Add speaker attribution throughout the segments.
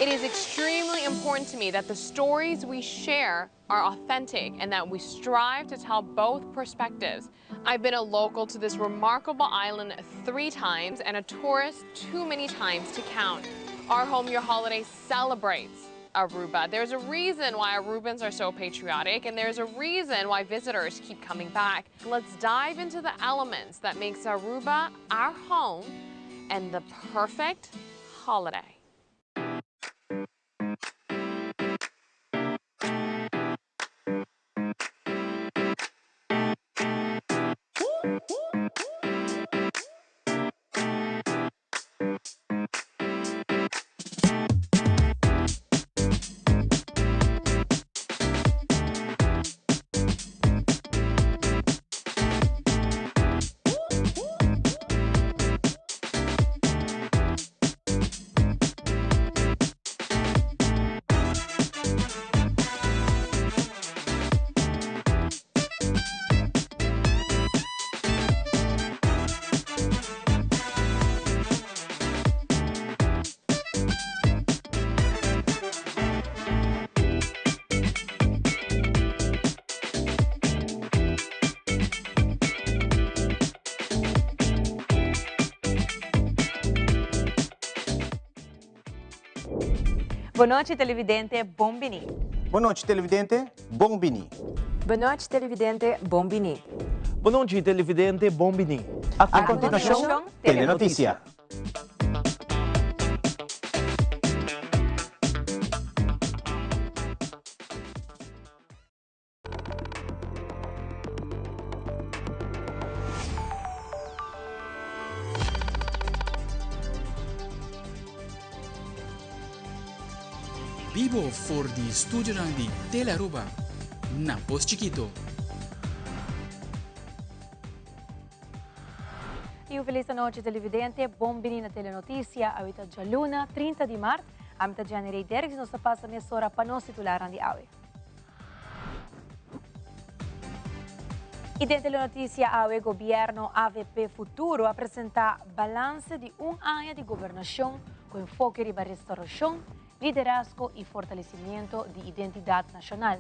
Speaker 1: It is extremely important to me that the stories we share are authentic and that we strive to tell both perspectives. I've been a local to this remarkable island three times and a tourist too many times to count. Our Home Your Holiday celebrates Aruba. There's a reason why Arubans are so patriotic and there's a reason why visitors keep coming back. Let's dive into the elements that makes Aruba our home and the perfect holiday.
Speaker 2: Bon nochi televidente, bon bini.
Speaker 3: Bon nochi televidente, bon bini.
Speaker 4: Bon nochi televidente, bon bini.
Speaker 5: Bon nochi televidente, bon bini.
Speaker 3: A continuacion, Telenoticia.
Speaker 6: Bibo for di studionan di Telearuba na Pos Chikito.
Speaker 2: Y un feliz anochi televidente, bon bini na Telenoticia, awe ta djaluna 30 di maart, ami ta Jenny Ray Derks y nos ta pasa mesora pa nos titularnan di awe. Y den Telenoticia awe gobierno avp Futuro a presenta balance di un aña di gobernacion cu enfoke riba restauracion, liderazgo y fortalecimiento di identidad nacional.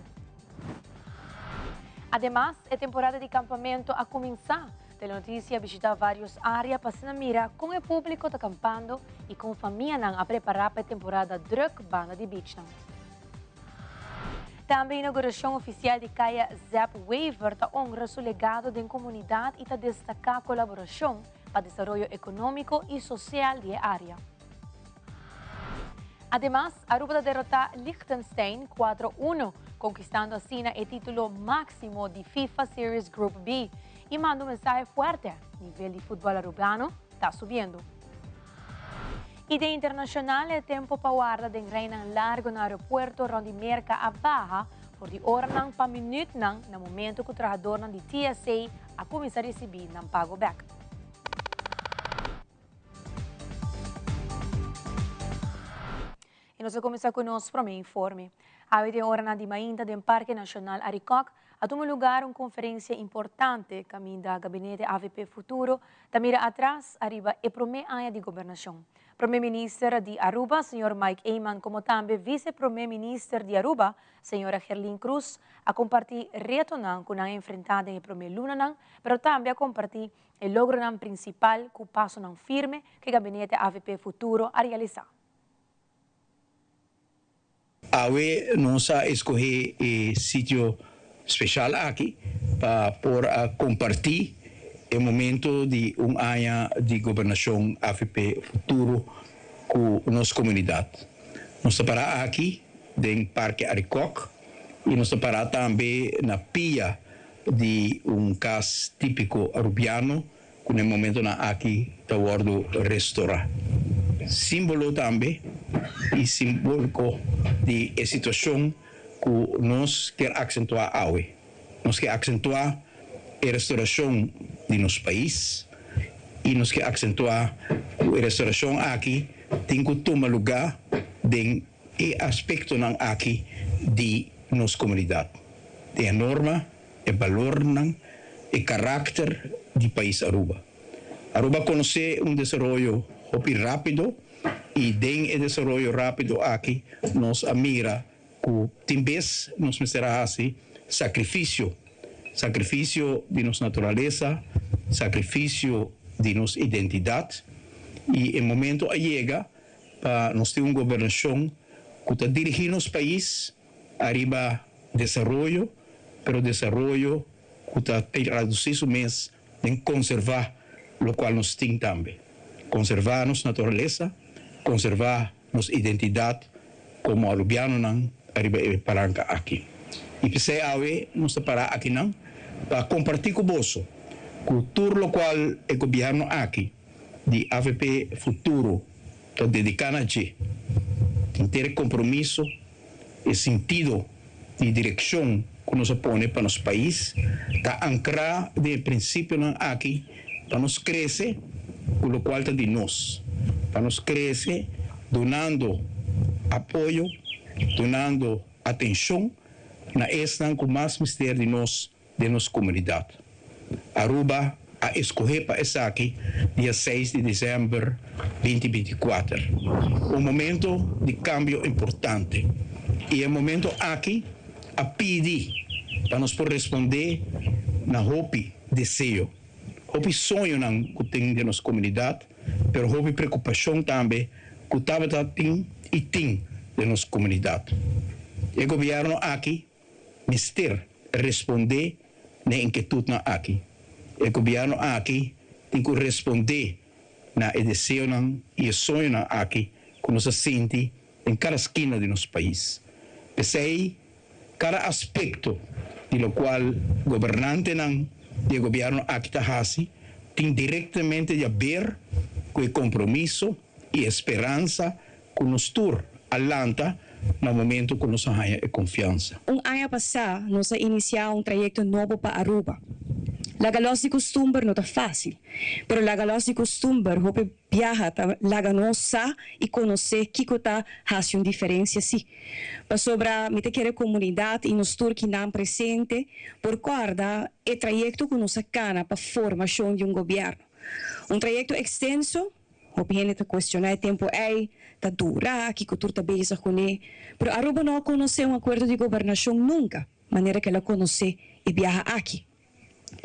Speaker 2: Ademas, e temporada di campamento a cuminsa. Telenoticia a bishita varios area pa asina mira con e publico ta campando y con famianan a prepara pa e temporada druk banda di beachnan. Tambe inauguracion oficial di Caya Zep Wever ta honra su legado den comunidad y ta destaca colaboracion pa desaroyo economico y social di e area. Ademas, Aruba ta derota Liechtenstein cuatro uno, conquistando asina e titulo maximo di FIFA Series Group B y manda un mensahe fuerte, nivel di futbol Arubano ta subiendo. Y den internacional e tempo pa warda den rijnan largo na aeropuerto rond di Merca a baha for di oranan pa minuutnan na momento cu trahadornan di TSA a cuminsa ricibi nan pago bek. Y nos a cuminsa cu nos prome informe. Awe den oranan di mainta den Parke Nacional Arikok a tuma lugar un conferencia importante caminda Gabinete avp Futuro ta mira atras ariba e prome aña di gobernacion. Prome Minister di Aruba, señor Mike Eman como tambe Vice Prome Minister di Aruba, señora Gerlin Croes a comparti retonan cu nan a enfrenta den e prome lunanan, pero tambe a comparti e logronan principal cu pasonan firme cu e Gabinete avp Futuro a realisa.
Speaker 7: Awe nos a escoge e sitio special aki pa por a comparti e momento di un aña di gobernacion avp Futuro cu nos comunidad. Nos ta para aki den Parke Arikok y nos ta para tambe na pia di un cas tipico Arubiano ku na e momentonan aki ta wòrdu restorá. Símbolo tambe i simbóliko di e situashon ku nos kier aksentuá awe. Nos ke aksentuá e restorashon di nos pais i nos ke aksentuá ku e restorashon aki tin ku tuma lugá den e aspektonan aki di nos komunidat, den e norma, e balornan, e karakter di pais Aruba. Aruba a konosé un desaroyo hopi rápido. I den e desaroyo rápido aki nos a mira ku tin bes nos mester a hasi sakrifisio, sakrifisio di nos naturalesa, sakrifisio di nos identidat. I e momento a yega pa nos tin un gobernashon ku ta dirigí nos pais ariba desaroyo, pero desaroyo ku ta tradusí su mes den konservá lokual nos tin tambe. Konservá nos naturalesa, konservá nos identidat komo arubianonan ariba e paranka aki. I p'esei awe nos ta pará akinan pa kompartí ku boso ku tur lokual e gobièrnu aki di avp Futuro ta dediká na dje, henter e kompromiso, e sintido di direkshon ku nos a pone pa nos pais ta ankrá den e prinsipionan aki pa nos krese ku lokual ta di nos, pa nos krese dunando apoyo, dunando atenshon na esnan ku mas mester di nos den nos komunidat. Aruba a eskohé pa esaki dia seis di desèmber binti 24. Un momento di kambio importante i e momento aki a pidi pa nos por respondé na hopi deseo, hopi soñonan ku tin den nos komunidat, pero hopi preokupashon tambe ku tabata tin i tin den nos komunidat. E gobièrnu aki mester respondé na e inkietudnan aki. E gobièrnu aki tin ku respondé na e deseonan i e soñonan aki ku nos a sinti den kada skina di nos pais. P'esei, kada aspekto di lokual gobernantenan di e gobièrnu aki ta hasi tin direktamente di aber ku e kompromiso i e speransa Ku nos tur a lanta na momento ku nos a haña e konfiansa.
Speaker 8: Un aña pasá nos a inisiá un trayekto nobo pa Aruba. Laga lòs di kustumber no ta fásil, pero laga lòs di kustumber hopi biaha ta laga nos sa i konosé kiko ta hasi un diferensia sí. Pasobra mi ta kere komunidat i nos tur kinan presente por kòrda e trayekto ku nos a kana pa formashon di un gobièrnu. Un trayekto ekstenso. Hopi hende ta cuestiona e tempo ey ta dura, kico tur ta bezig cune. Pero Aruba no a conoce un acuerdo di gobernacion nunca, manera cu el a conoce e biaha aki.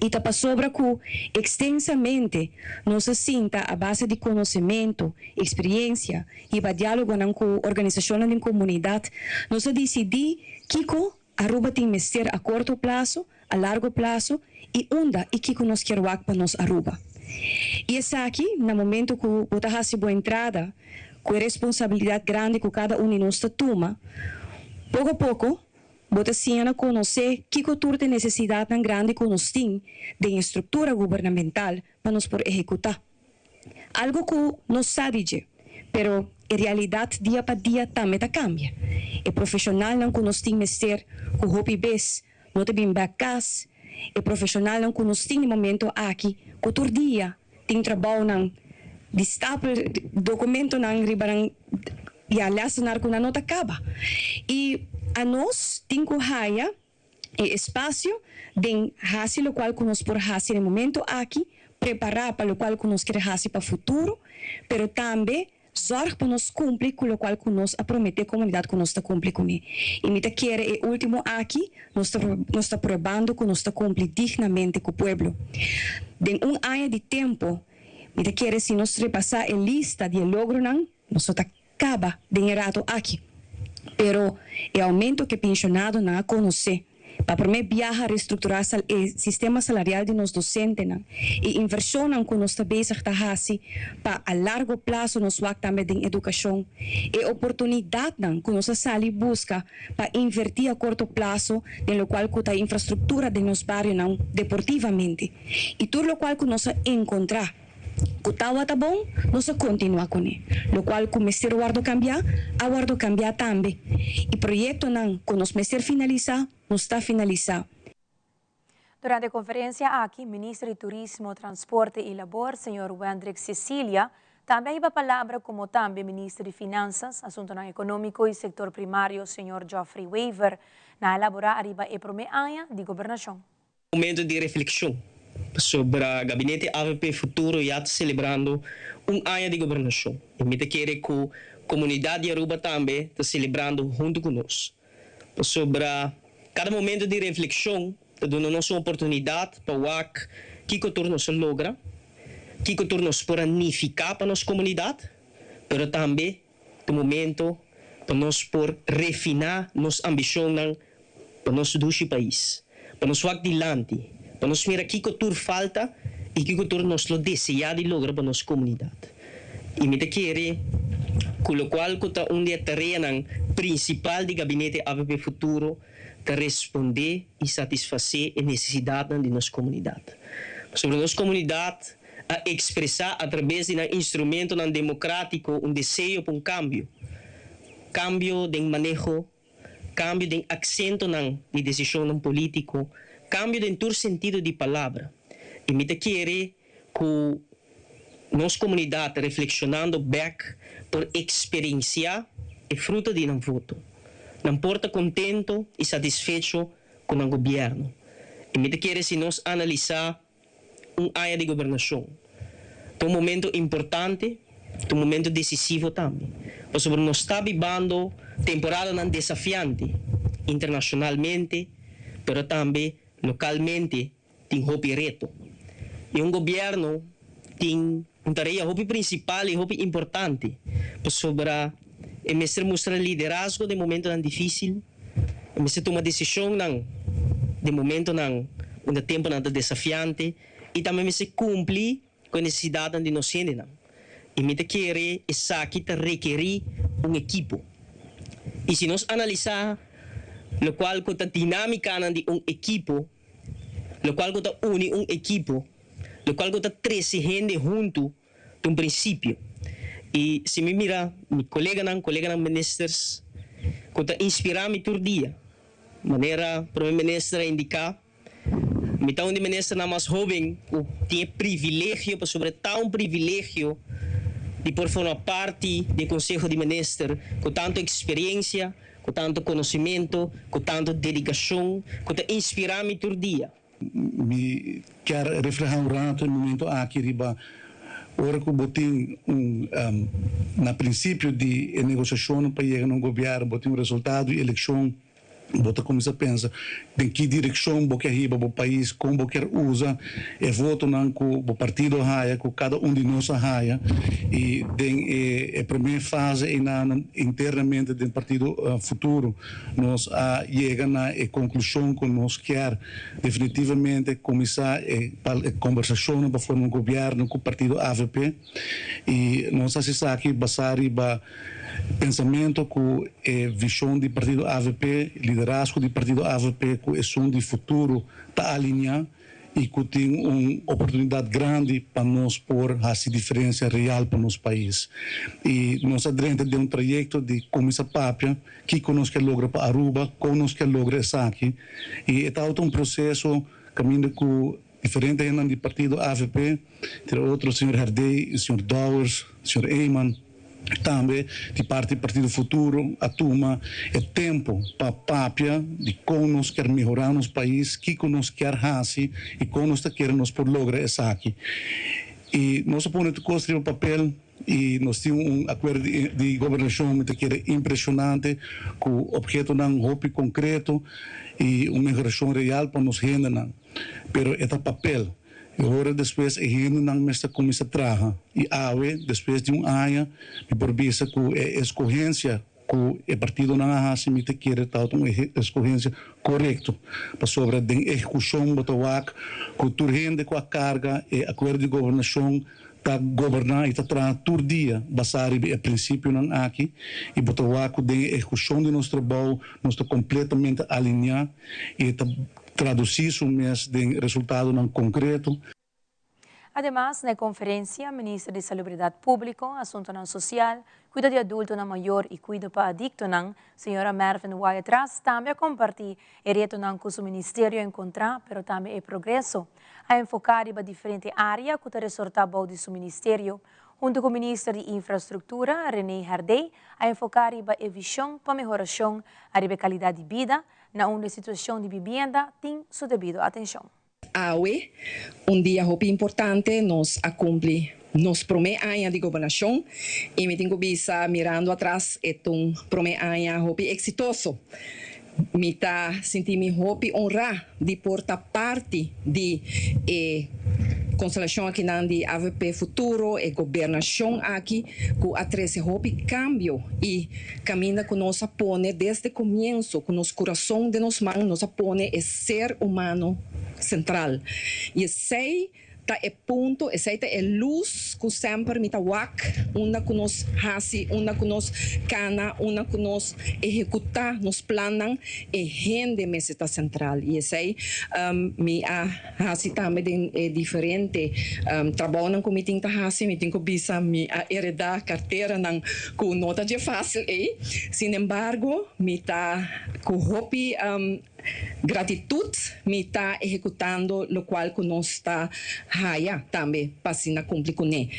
Speaker 8: Y ta pasobra cu extensamente nos a sinta a base di conocemento, experiencia, hiba dialogonan cu organisacionnan den comunidad, nos a dicidi kico Aruba tin mester a corto plazo, a largo plazo y unda y kico nos kier wak pa nos Aruba. Y esaki na momento cu bo ta haci bo entrada cu e responsabilidad grandi cu cada un di nos ta tuma, poco poco bo ta siña na conoce kico tur ta e necesidadnan grandi cu nos tin den e structura gubernamental pa nos por ehecuta. Algo cu nos sa di dje, pero e realidad dia pa dia tambe ta cambia. E profesionalnan cu nos tin mester cu hopi bes no ta bin bek cas, e profesionalnan cu nos tin e momento aki cu tur dia tin trabounan di stapel documentonan riba nan ya lesenar cu nan no ta caba. Y anos tin cu haya e espasio den hasi lokual ku nos por hasi na e momento aki, prepará pa lokual ku nos kier hasi pa futuro, pero tambe zòrg pa nos kumpli ku lokual ku nos a prometé komunidat ku nos ta kumpli kuné. I mi ta kere e último aki nos ta nos ta pruebando ku nos ta kumpli dignamente ku pueblo. Den un aña di tempu mi ta kere si nos repasá e lista di e logronan nos no ta Caba den e rato aki. Pero e aumento cu e pensionadonan a conoce pa prome biaha restructura e sistema salarial di nos docentenan y inversionnan cu nos ta bezig ta haci pa a largo plazo nos wak tambe den educacion, e oportunidadnan cu nos a sali busca pa inverti a corto plazo den locual cu ta infrastructura den nos barionan deportivamente y tur locual cu nos a encontra. Ku tawata bon, nos a kontinuá kuné. Lokual ku mester wòrdu kambiá, a wòrdu kambiá tambe. I proyektonan ku nos mester finalisá, nos ta finalisá.
Speaker 2: Durante e konferensia aki, Minister di Turismo, Transporte i Labor, señor Wendrick Cecilia, tambe a hiba palabra komo tambe Minister di Finansas, Asuntonan Ekonómiko i Sektor Primario, señor Geoffrey Wever, na a elaborá ariba e promé aña di gobernashon.
Speaker 9: Momento di reflexion. Pasobra Gabinete avp Futuro ya ta celebrando un aña di gobernacion y mi ta kere cu comunidad di Aruba tambe ta celebrando hunto cu nos. Pasobra cada momento di reflexion ta duna nos un oportunidad pa wak kico tur nos a logra, kico tur nos por a nifica pa nos comunidad, pero tambe ta momento pa nos por refiná nos ambishonnan pa nos dushi pais, pa nos wak dilanti, pa nos mira kiko tur falta i kiko tur nos lo deseá di logra pa nos komunidat. I mi ta kere ku lokual ku ta un di e tareanan prinsipal di Gabinete avp Futuro ta respondé i satisfasé e nesesidatnan di nos komunidat. Pasobra nos komunidat a ekspresá atrabes di nan instrumentonan demokrátiko un deseo pa un kambio, kambio den maneho, kambio den aksentonan di desishonnan polítiko, kambio den tur sentido di palabra. I mi ta kere ku nos komunidat reflekshonando bèk por eksperensiá e fruta di nan voto. Nan por ta kontento i satisfecho ku nan gobièrnu. I mi ta kere si nos analisá un aña di gobernashon. Ta un momento importante, ta un momento desisivo tambe, pasobra nos ta bibando temporadanan desafiante internashonalmente, pero tambe lokalmente tin hopi reto. I un gobièrnu tin un tarea hopi prinsipal i hopi importante, pasobra e mester mustra liderazgo den momentonan difísil, e mester tuma desishonnan den momentonan unda tempunan ta desafiante i tambe mester kumpli ku e nesesidatnan di nos hendenan. I mi ta kere esaki ta rekerí un ekipo. I si nos analisá lokual ku ta dinámikanan di un ekipo, Lokual ku ta uni un ekipo, lokual ku ta trese hende huntu ta un prinsipio. I si mi mira mi koleganan, koleganan ministers ku ta inspirá mi tur dia, manera Prome Minister a indiká, mi ta un di ministernan mas hóben ku tin e privilegio, pasobra ta un privilegio di por forma parti di e Konseho di Minister ku tantu eksperensia, Ku tantu konosementu, ku tantu dedikashon, ku ta inspirá mi tur dia.
Speaker 10: Mi kier reflehá un rato e momento aki riba ora ku bo tin un na prinsipio di e negosiashonnan pa yega na un gobièrnu, bo tin un resultado di elekshon, bo ta kuminsá pensa den ki direkshon bo kier hiba bo pais, kon bo kier usa e votonan ku bo partido a haya, ku kada un di nos a haya. I den e promé fase einan internamente den Partido Futuro nos a yega na e konklushon ku nos kier definitivamente kuminsá e kombersashonnan pa forma un gobièrnu ku partido avp. I nos hasi esaki basá riba pensamento ku e vishon di partido avp, liderazgo di partido avp ku esun di Futuro ta alineá i ku tin un oportunidat grandi pa nos por hasi diferensia real pa nos pais. I nos a drenta den un trayekto di kuminsá papia kiko nos ke logra pa Aruba, kon nos ke logra esaki. I e tabata un proseso kaminda ku diferente hendenan di partido avp, entre otro señor Herdé, señor Dowers, señor Eman, Tambe di parti Partido Futuro a tuma e tempo pa papia di con nos kier mehora nos pais, kico nos kier haci y con nos ta kere nos por logra esaki. Y nos a pone tur cos riba papel y nos tin un acuerdo di gobernacion mi ta kere impresionante cu obhetonan hopi concreto y un mehoracion real pa nos hendenan. Pero e ta papel. E ora despues e hendenan mester kuminsá traha. I awe, despues di un aña, mi por bisa ku e eskohensia ku e partidonan a hasi mi ta kere tabata un eskohensia korekto. Pasobra den ehekushon bo ta wak ku tur hende ku a karga e akuerdo di gobernashon ta goberná i ta traha tur dia basá riba e prinsipionan aki. I bo ta wak ku den e ehekushon di nos trabou nos ta kompletamente alineá i e ta Tradusí su mes den resultadonan konkreto.
Speaker 2: Ademas, na e konferensia, Minister di Salubridat Públiko, Asuntonan Sosial, Kuido di Adultonan Mayor i Kuido pa Adiktonan, señora Mervin Wyatt-Ras tambe a kompartí e retonan ku su ministerio a enkontrá, pero tambe e progreso. A enfoká riba diferente área ku ta resortá bou di su ministerio. Huntu ku Minister di Infrastruktura, René Herdé, a enfoká riba e vishon pa mehorashon ariba e kalidat di bida, Na unda e situacion di bibienda tin su debido atencion.
Speaker 8: Awe, un dia hopi importante, nos a cumpli nos prome aña di gobernacion y mi tin cu bisa mirando atras e ta un prome aña hopi exitoso. Mi ta sinti mi hopi honra di por ta parti di e constelacion akinan di avp Futuro, e gobernacion aki cu a trece hopi cambio y caminda cu nos a pone desde comienso cu nos curason den nos man nos a pone e ser humano central y esey ta e punto, esey ta e luz cu semper mi ta wak unda cu nos haci, unda cu nos cana, unda cu nos ehecuta nos plannan, e hende mester ta central y esey mi a haci tambe den e diferente trabounan cu mi tin ta haci, mi tin cu bisa mi a hereda carteranan cu no ta dje facil ey, sin embargo mi ta cu hopi Gratitud mi ta ehecutando locual cu nos ta haya tambe pa asina cumpli cune.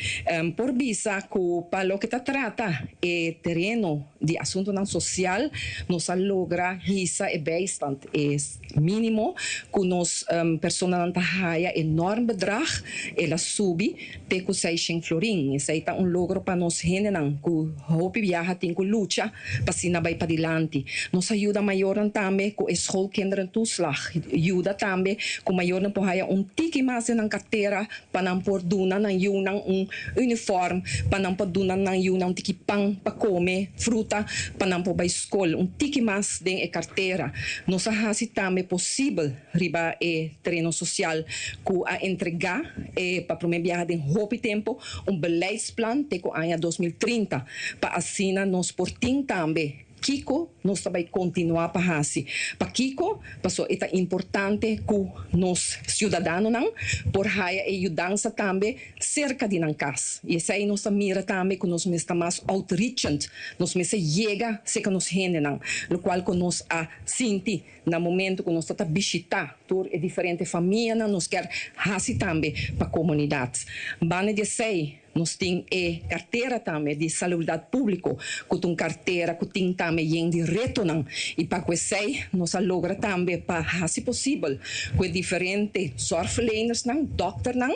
Speaker 8: Por bisa cu pa loke ta trata e tereno di asuntonan social nos a logra hisa e bijstand, e minimo cu nos personanan ta haya, e normbedrag, el a subi te cu seishen florin. Esey ta un logro pa nos hendenan cu hopi biaha tin cu lucha pa asina bai padilanti. Nos a yuda mayornan tambe ku e schoolkinderentoeslag. Yuda tambe ku mayornan por haya un tiki mas den nan kartera pa nan por duna nan yunan un uniform, pa nan por duna nan yunan un tiki pan pa kome, fruta pa nan por bai skol. Un tiki mas den e kartera. Nos a hasi tambe posibel riba e tereno sosial ku a entregá e pa promé biaha den hopi tempu un beleidsplan te ku aña 2030 pa asina nos por tin tambe kiko nos ta bai kontinuá pa hasi. Pakiko? Paso e ta importante ku nos siudadanonan por haya e yudansa tambe serka di nan kas. I esei nos ta mira tambe ku nos mester ta mas outreachend, nos mester yega serka nos hendenan, lokual ku nos a sinti Na momento cu nos ta ta bishita tur e diferente famianan nos kier haci tambe pa comunidad. Banda di esey nos tin e cartera tambe di Salubridad Publico cu ta un cartera cu tin tambe yen di retonan y pa cu esey nos a logra tambe pa haci posibel cu e diferente zorgverlenersnan, dokternan,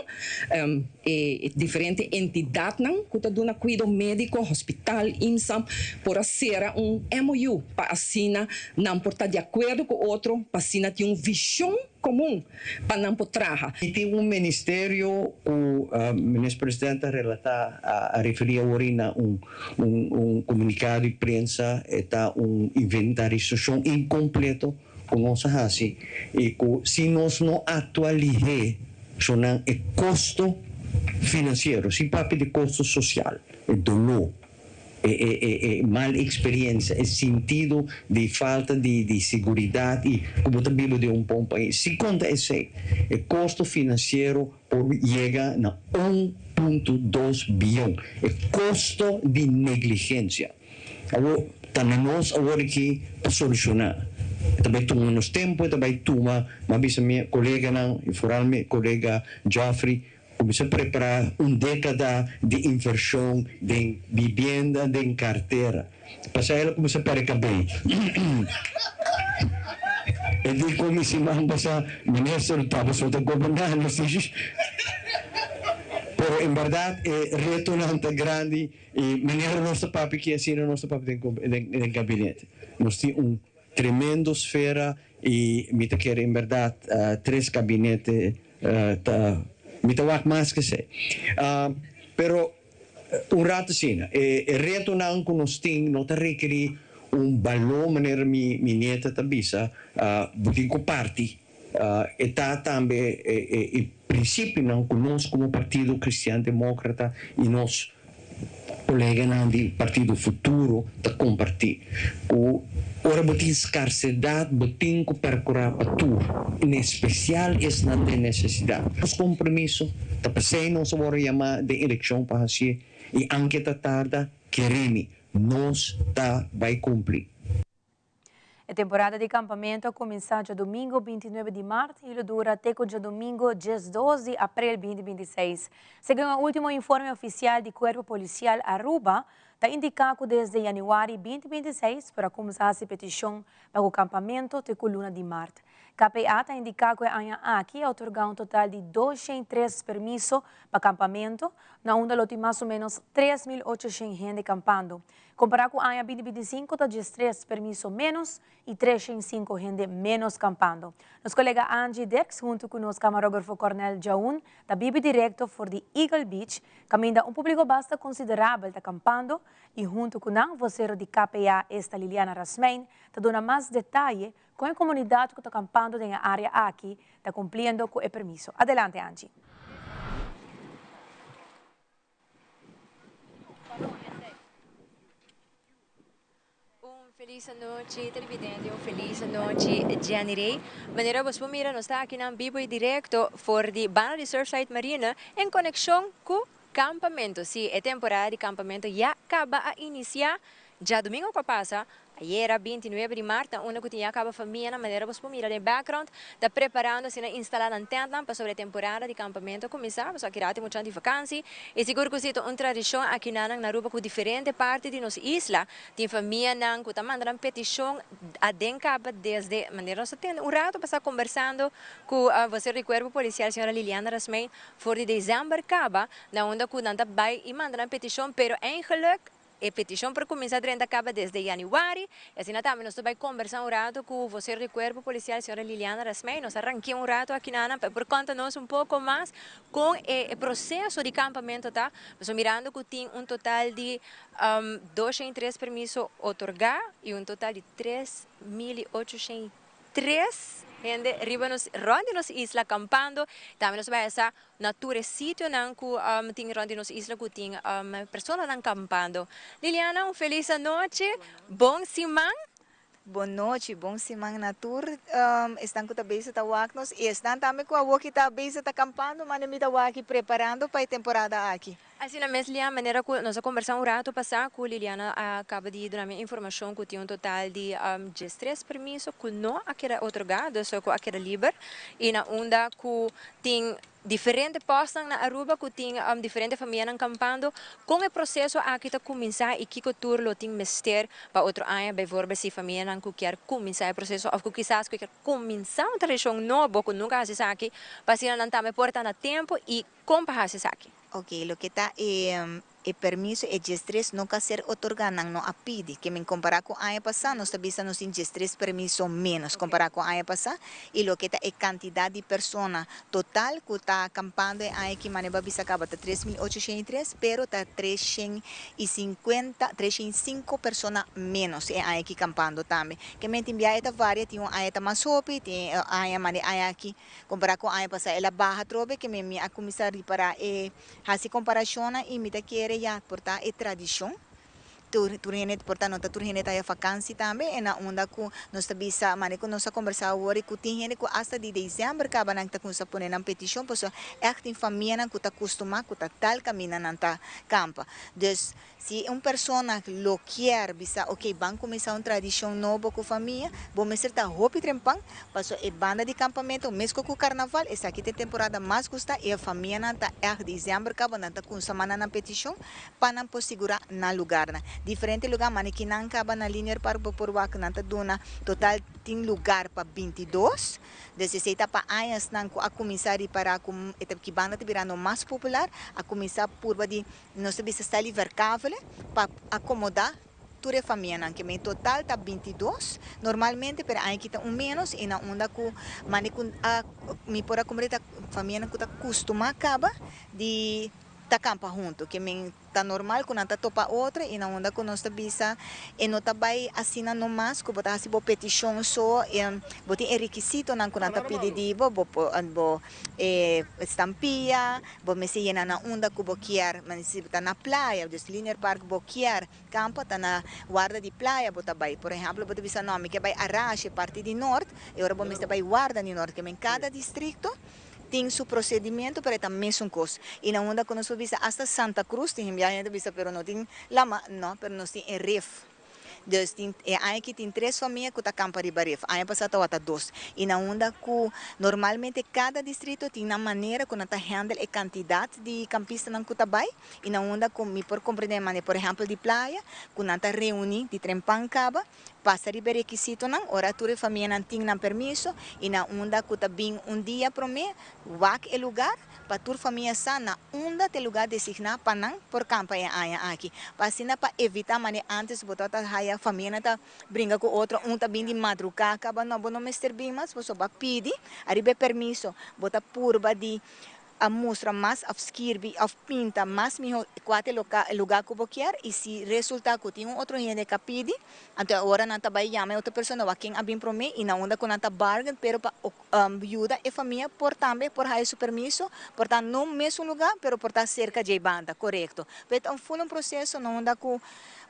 Speaker 8: E diferente entidadnan cu ta duna cuido medico, hospital, IMSA, por a cera un MOU pa asina nan por ta di acuerdo cu otro, pa asina tin un vision comun pa nan por traha.
Speaker 11: I tin un ministerio cu Minister President a relata, a referi awor na un un comunicado di prensa, e ta un inventarisacion incompleto ku nos a hasi i ku si nos no aktua lihé sonan e kosto finansiero, sin papia di kosto sosial, e doló, e e e e mal eksperiensia, e sintido di falta di di seguridat i ku bo ta biba den un bon pais. Si konta esei, e kosto finansiero por yega na 1.2 bion, e kosto di negligensia. Awor, ta na nos awor aki pa solushoná. E ta bai tuma nos tempu, e ta bai tuma, mi a bisa mi koleganan, i foral mi kolega Geoffrey, kuminsá prepará un dékada di invershon den bibienda, den kartera. Pasá el a kuminsá pèrdè kabei. E di ku mi siman pasá, Minister, tabata ta goberná nos. Pero en bèrdat e retonan ta grandi. I manera nos ta papia aki asina nos ta papia den gabinete. Nos tin un tremendo sfera i mi ta kere en bèrdat tres gabinete ta mi ta wak mas ke esei. Pero un rato asina e retonan ku nos tin no ta rekerí un baló manera mi nieta ta bisa bo tin ku parti. E ta tambe e prinsipionan ku nos komo Partido Kristian Demókrata i nos koleganan di Partido Futuro ta kompartí, ku ora bo tin skarsedat bo tin ku perkurá pa tur, en espesial esnan den nesesidat. Nos kompromiso ta p'esei nos a wòrdu yamá den elekshon pa hasié i anke ta tarda, keremi, nos ta bai kumpli.
Speaker 2: E temporada di kampamentu a kuminsá djadumingu 29 di mart i lo dura te ku djadumingu 12 di aprel 2026. Segun e último informe ofisial di Kuerpo Polisial Aruba, ta indiká ku desde yanüari 2026 por a kuminsá hasi petishon pa ku kampamentu te ku luna di mart. KPA ta indica cu e aña aki a otorga un total di 203 permiso pa campamento, na unda lo tin mas o menos 3800 hende campando. Compara cu aña 2025 ta 13 permiso menos y 305 hende menos campando. Nos colega Angie Dirks hunto cu nos camarografo Cornel Jaun ta bibo directo for di Eagle Beach, caminda un publico basta considerabel ta campando y hunto cu nan vocero di KPA esta Liliana Rasmijn ta duna mas detaye con e comunidad cu ta campando den e area aki ta cumpliendo cu e permiso. Adelante, Angie.
Speaker 4: Un felis anochi televidente, un felis anochi Jenny Rey. Manera bo por mira nos ta aki nan bibo y directo for di banda di Surfside Marina en conexion cu campamento. Si, e temporada di campamento ya caba a inicia diadomingo cu a pasa. Ayera 29 di maart, na unda cu tin ya caba famia na manera bo por mira den background, ta preparando asina instala nan tent pa sobre temporada di campamento cuminsa, so aki rato mucho di vakantie. Y sigur cu un tradicion aki na Aruba cu diferente parti di nos isla, tin famia nan cu ta manda un peticion aden caba desde manera nos tin un rato pasa conversando cu vocero di Cuerpo Policial, señora Liliana Rasmijn, for di december caba, na unda cu nan ta bay y manda un peticion, pero eigenlijk e peticion por cuminsa 30 caba desde januari. Y asina tambe nos ta bay conversa un rato cu vocero di Cuerpo Policial, señora Liliana Rasmijn. Nos a ranca un rato aki na por conta nos un poco mas con e proceso di campamento, ta? Nos mirando cu tin un total di 203 permiso otorga y un total di 3.803 hende riba nos rond nos isla campando. Tambe nos bay sa na tur sitio nan cu tin rond nos isla cu tin persona nan campando. Liliana, un felis anochi. Bon siman.
Speaker 12: Bon nochi, bon siman na tur. Esnan cu ta bezig ta wak nos y esnan tambe cu awo cu ta bezig ta campando, mas mi ta wak preparando pa e temporada aki.
Speaker 4: Asina mes, Lian, manera cu nos a conversa un rato pasa cu Liliana a caba di duna mi informacion cu tin un total di 13 permiso cu no a keda otorga, dus cu a keda liber, y na unda cu tin diferente posto na Aruba cu tin diferente famia nan campando. Con e proceso aki ta cuminsa y kico tur lo tin mester pa otro aña, bijvoorbeeld si famia nan cu kier cuminsa e proceso of cu kisas cu kier cuminsa un tradicion nobo cu nunca a haci aki, pa asina nan tambe por ta na tempo y con pa haci aki?
Speaker 12: Ok, loke ta e permiso e 13 no a ser otorga, nan no a pidi. Cu mi compara cu aña pasa, nos ta bisa nos tin 13 permiso menos compara cu aña pasa. Y loke ta e cantidad di persona total cu ta campando e aña aki, manera bisa caba ta 3.803, pero ta 350, 305 persona menos e aña aki campando tambe. Kiermen tin biaha ta varia, tin un aña ta mas hopi, tin aña mane aña aki compara cu aña pasa el a baha trobe, kiermen mi a cuminsa ripara e haci comparacion y mi ta kere ya por ta e tradicion. Tur hende por ta no ta tur hende ta vakantie tambe y na unda cu nos ta bisa mane cu nos a conversa awor cu tin hende cu hasta di december caba nan ta cuminsa pone nan peticion, paso echt tin famia nan cu ta costuma cu ta tal camina nan ta campa. Dus si un persona lo kier bisa, ok, ban cuminsa un tradicion nobo cu famia, bo mester ta hopi trempan, paso e banda di campamento, mesco cu carnaval, esaki ta temporada mas gusta y e famia nan ta echt december caba nan ta cuminsa manda nan peticion pa nan por sigura nan lugar na. Diferente lugar, mane cu nan caba na Linear Park bo por wak nan ta duna total tin lugar pa 22. Dus esey ta pa aña nan cu a cuminsa ripara cu e cu banda ta birando mas popular, a cuminsa purba di nos ta bisa style verkavelen pa acomoda tur e famia nan, kiermen total ta 22 normalmente, pero aña aki ta un menos y na unda cu mane cu a mi por a comprende famia nan cu ta costuma caba di ta campa hunto, kiermen ta normal cu nan ta topa otro y na unda cu nos ta bisa e no ta bay asina no mas cu bo ta haci bo peticion so e bo tin e requisito nan cu nan ta pidi di bo bo bo estampia bo mester yena na unda cu bo kier, si bo ta na playa, dus Linear Park bo kier campa ta na warda di playa bo ta bay, por ehempel, bo ta bisa no, mi kier bay Arashi, parti di Noord, y ora bo mester bay warda di Noord, kiermen cada districto tin su procedimento, pero ta mesun cos. Y na unda cu nos bisa hasta Santa Cruz, tin biaha bisa pero no tin lama, no, pero nos tin e rif. Dus tin e aña aki tin tres famia cu ta campa riba rif. Aña pasa tabata dos. Y na unda cu normalmente cada distrito tin un manera cu nan ta handle e cantidad di campista nan cu ta bay. Y na unda cu mi por comprende mane, por ehempel, di Playa, cu nan ta reuni di trempan caba. Pasa riba e rekisitonan ora tur e famianan tin nan permiso i na unda ku ta bin un dia promé wak e lugar pa tur famia sa na unda ta e lugar designá pa nan por kampa e aña aki. Pa asina pa evitá manera ántes bo tabata haya famianan ta bringa ku otro un ta bin di madrugá kaba no bo no mester bin mas pasobra bo a pidi ariba e permiso bo ta purba di a mustra mas of skirbi of pinta mas miho cua ta e lugar cu bo kier y si resulta cu tin un otro hende ca pidi anto e ora nan ta bay yama e otro persona wak ken a bin prome y na unda cu nan ta bargain pero pa yuda e famia por tambe por haya su permiso por ta no mesun lugar pero por ta cerca dje banda corecto pero ta un full un proceso na unda cu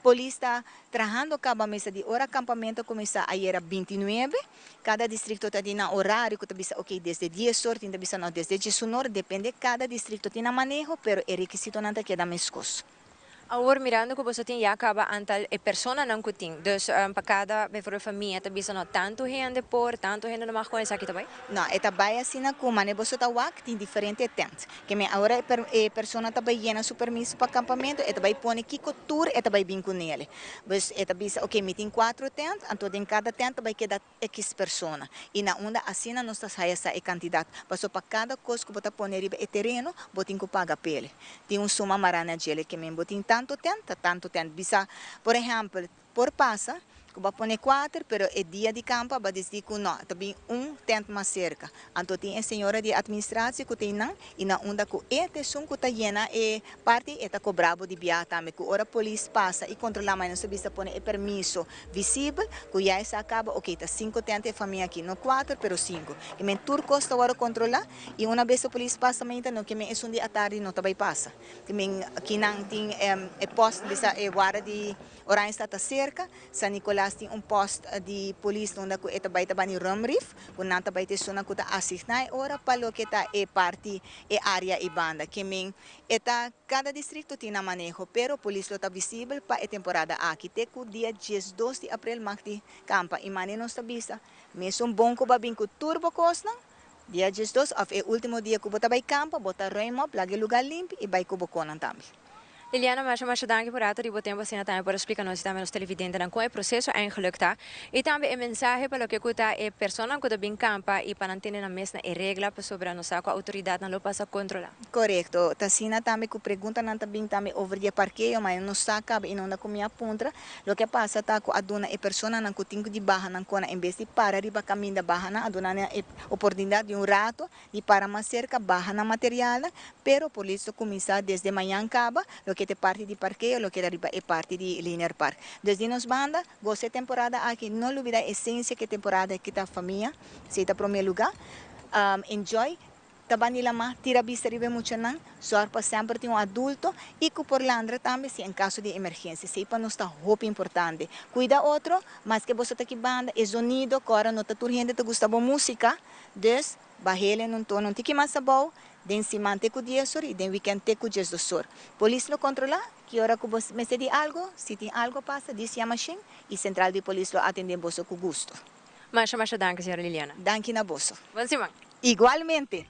Speaker 12: polis ta trahando caba mesa di ora campamento a cuminsa ayera 29. Kada distrikto ta tin nan orario ku ta bisa ok desde dies or tin ta bisa no desde diesun or depende kada distrikto tin nan maneho pero e rekisitonan ta keda meskos.
Speaker 4: Awor mirando ku boso tin ya kaba antal e personanan ku tin dus pa kada bijvoorbeeld famia ta bisa no tantu hende por tantu hende no mag kon esaki ta bai?
Speaker 12: No e ta bai asina ku mane boso ta wak tin diferente tent ke men awor e persona ta bai yena su permiso pa kampamento e ta bai pone kiko tur e ta bai bin kunele. Pues e ta bisa, ok, mi tin cuatro tent, anto den cada tent ta bay keda X persona. Y na unda asina nos ta haya sa e cantidad. Pasobra pa cada cos cu bo ta pone riba e tereno, bo tin cu paga p'ele. Tin un suma mará na djele ke men bo tin tanto tent, ta tanto tent. Bisa, por ehempel, por pasa cu bo a pone cuater, pero e dia di campa bo a dicidi cu no, ta bin un tent mas cerca. Anto tin e señora di administratie cu ta einan y na unda cu e ta esun cu ta yena e parti e ta cobra bo di biaha tambe cu ora polis pasa y controla ma e nos ta bisa pone e permiso visibel cu ya esa a caba ok ta cinco tent e famia aki no cuater pero cinco ke men tur cos ta worde controla y una bes e polis pasa mainta no ke men esun di atardi no ta bay pasa ke men kinan tin e post bisa e warda di Oranjestad ta cerca. San Nicolas tin un post di polis unda cu e ta bay ta bani Rumrif, cu nan ta bay ta esunnan cu ta asigna e ora pa loke ta e parti e area y banda. Ke men e ta cada districto tin nan maneho, pero polis lo ta visibel pa e temporada aki te cu dia 12 di april mag di campa y mane nos ta bisa mesun bon cu bo a bin cu tur bo cosnan dia 12 of e ultimo dia cu bo ta bay campa bo ta ruim op laga e lugar limpi y bay cu bo conan tambe.
Speaker 4: Liliana, masha masha danki por rato di bo tempo asina tambe por a splika nos y tambe nos televidentenan kon e proseso eigenlijk ta y tambe e mensahe pa loke ku ta e personanan ku ta bin kampa y pa nan tene nan mes na e regla pasobra nos sa ku outoridatnan lo pasa kontrola.
Speaker 12: Korekto, ta asina tambe ku preguntanan ta bin tambe over di e parkeo ma e no sa kaba y no unda ku mi a puntra. Loke a pasa ta ku a duna e personanan ku tin ku di baha nan kona en bes di para riba kaminda baha nan a duna nan e oportunidat di un rato Di para mas serka baha nan materialnan, pero por listo kuminsá desde mañan kaba, loke ta e parti di parkeo, loke ta riba e parti di Linear Park. Dus di nos banda, gosa e temporada aki, no lubida e esensia ku e temporada aki ta famia, esei ta promé lugá. Enjoy, ta bani lamá, tira bista riba e muchanan, sòrg pa semper tin un adulto i ku por landra tambe si en kaso di emergensia. Esei pa nos ta hopi importante. Kuida otro, maske boso ta aki banda, e zonido, kòrda no ta tur hende ta gusta bo músika, Dus, bah'el en un tono un tiki mas abou, den siman te ku dies or i den wikènt te ku diesdos or. Polis lo kontrolá ki ora ku bo mester di algu, si tin algu pasa, dis yama shen i sentral di polis lo atendé boso ku gusto.
Speaker 4: Masha masha danki señora Liliana.
Speaker 12: Danki na boso.
Speaker 4: Bon siman.
Speaker 12: Igualmente!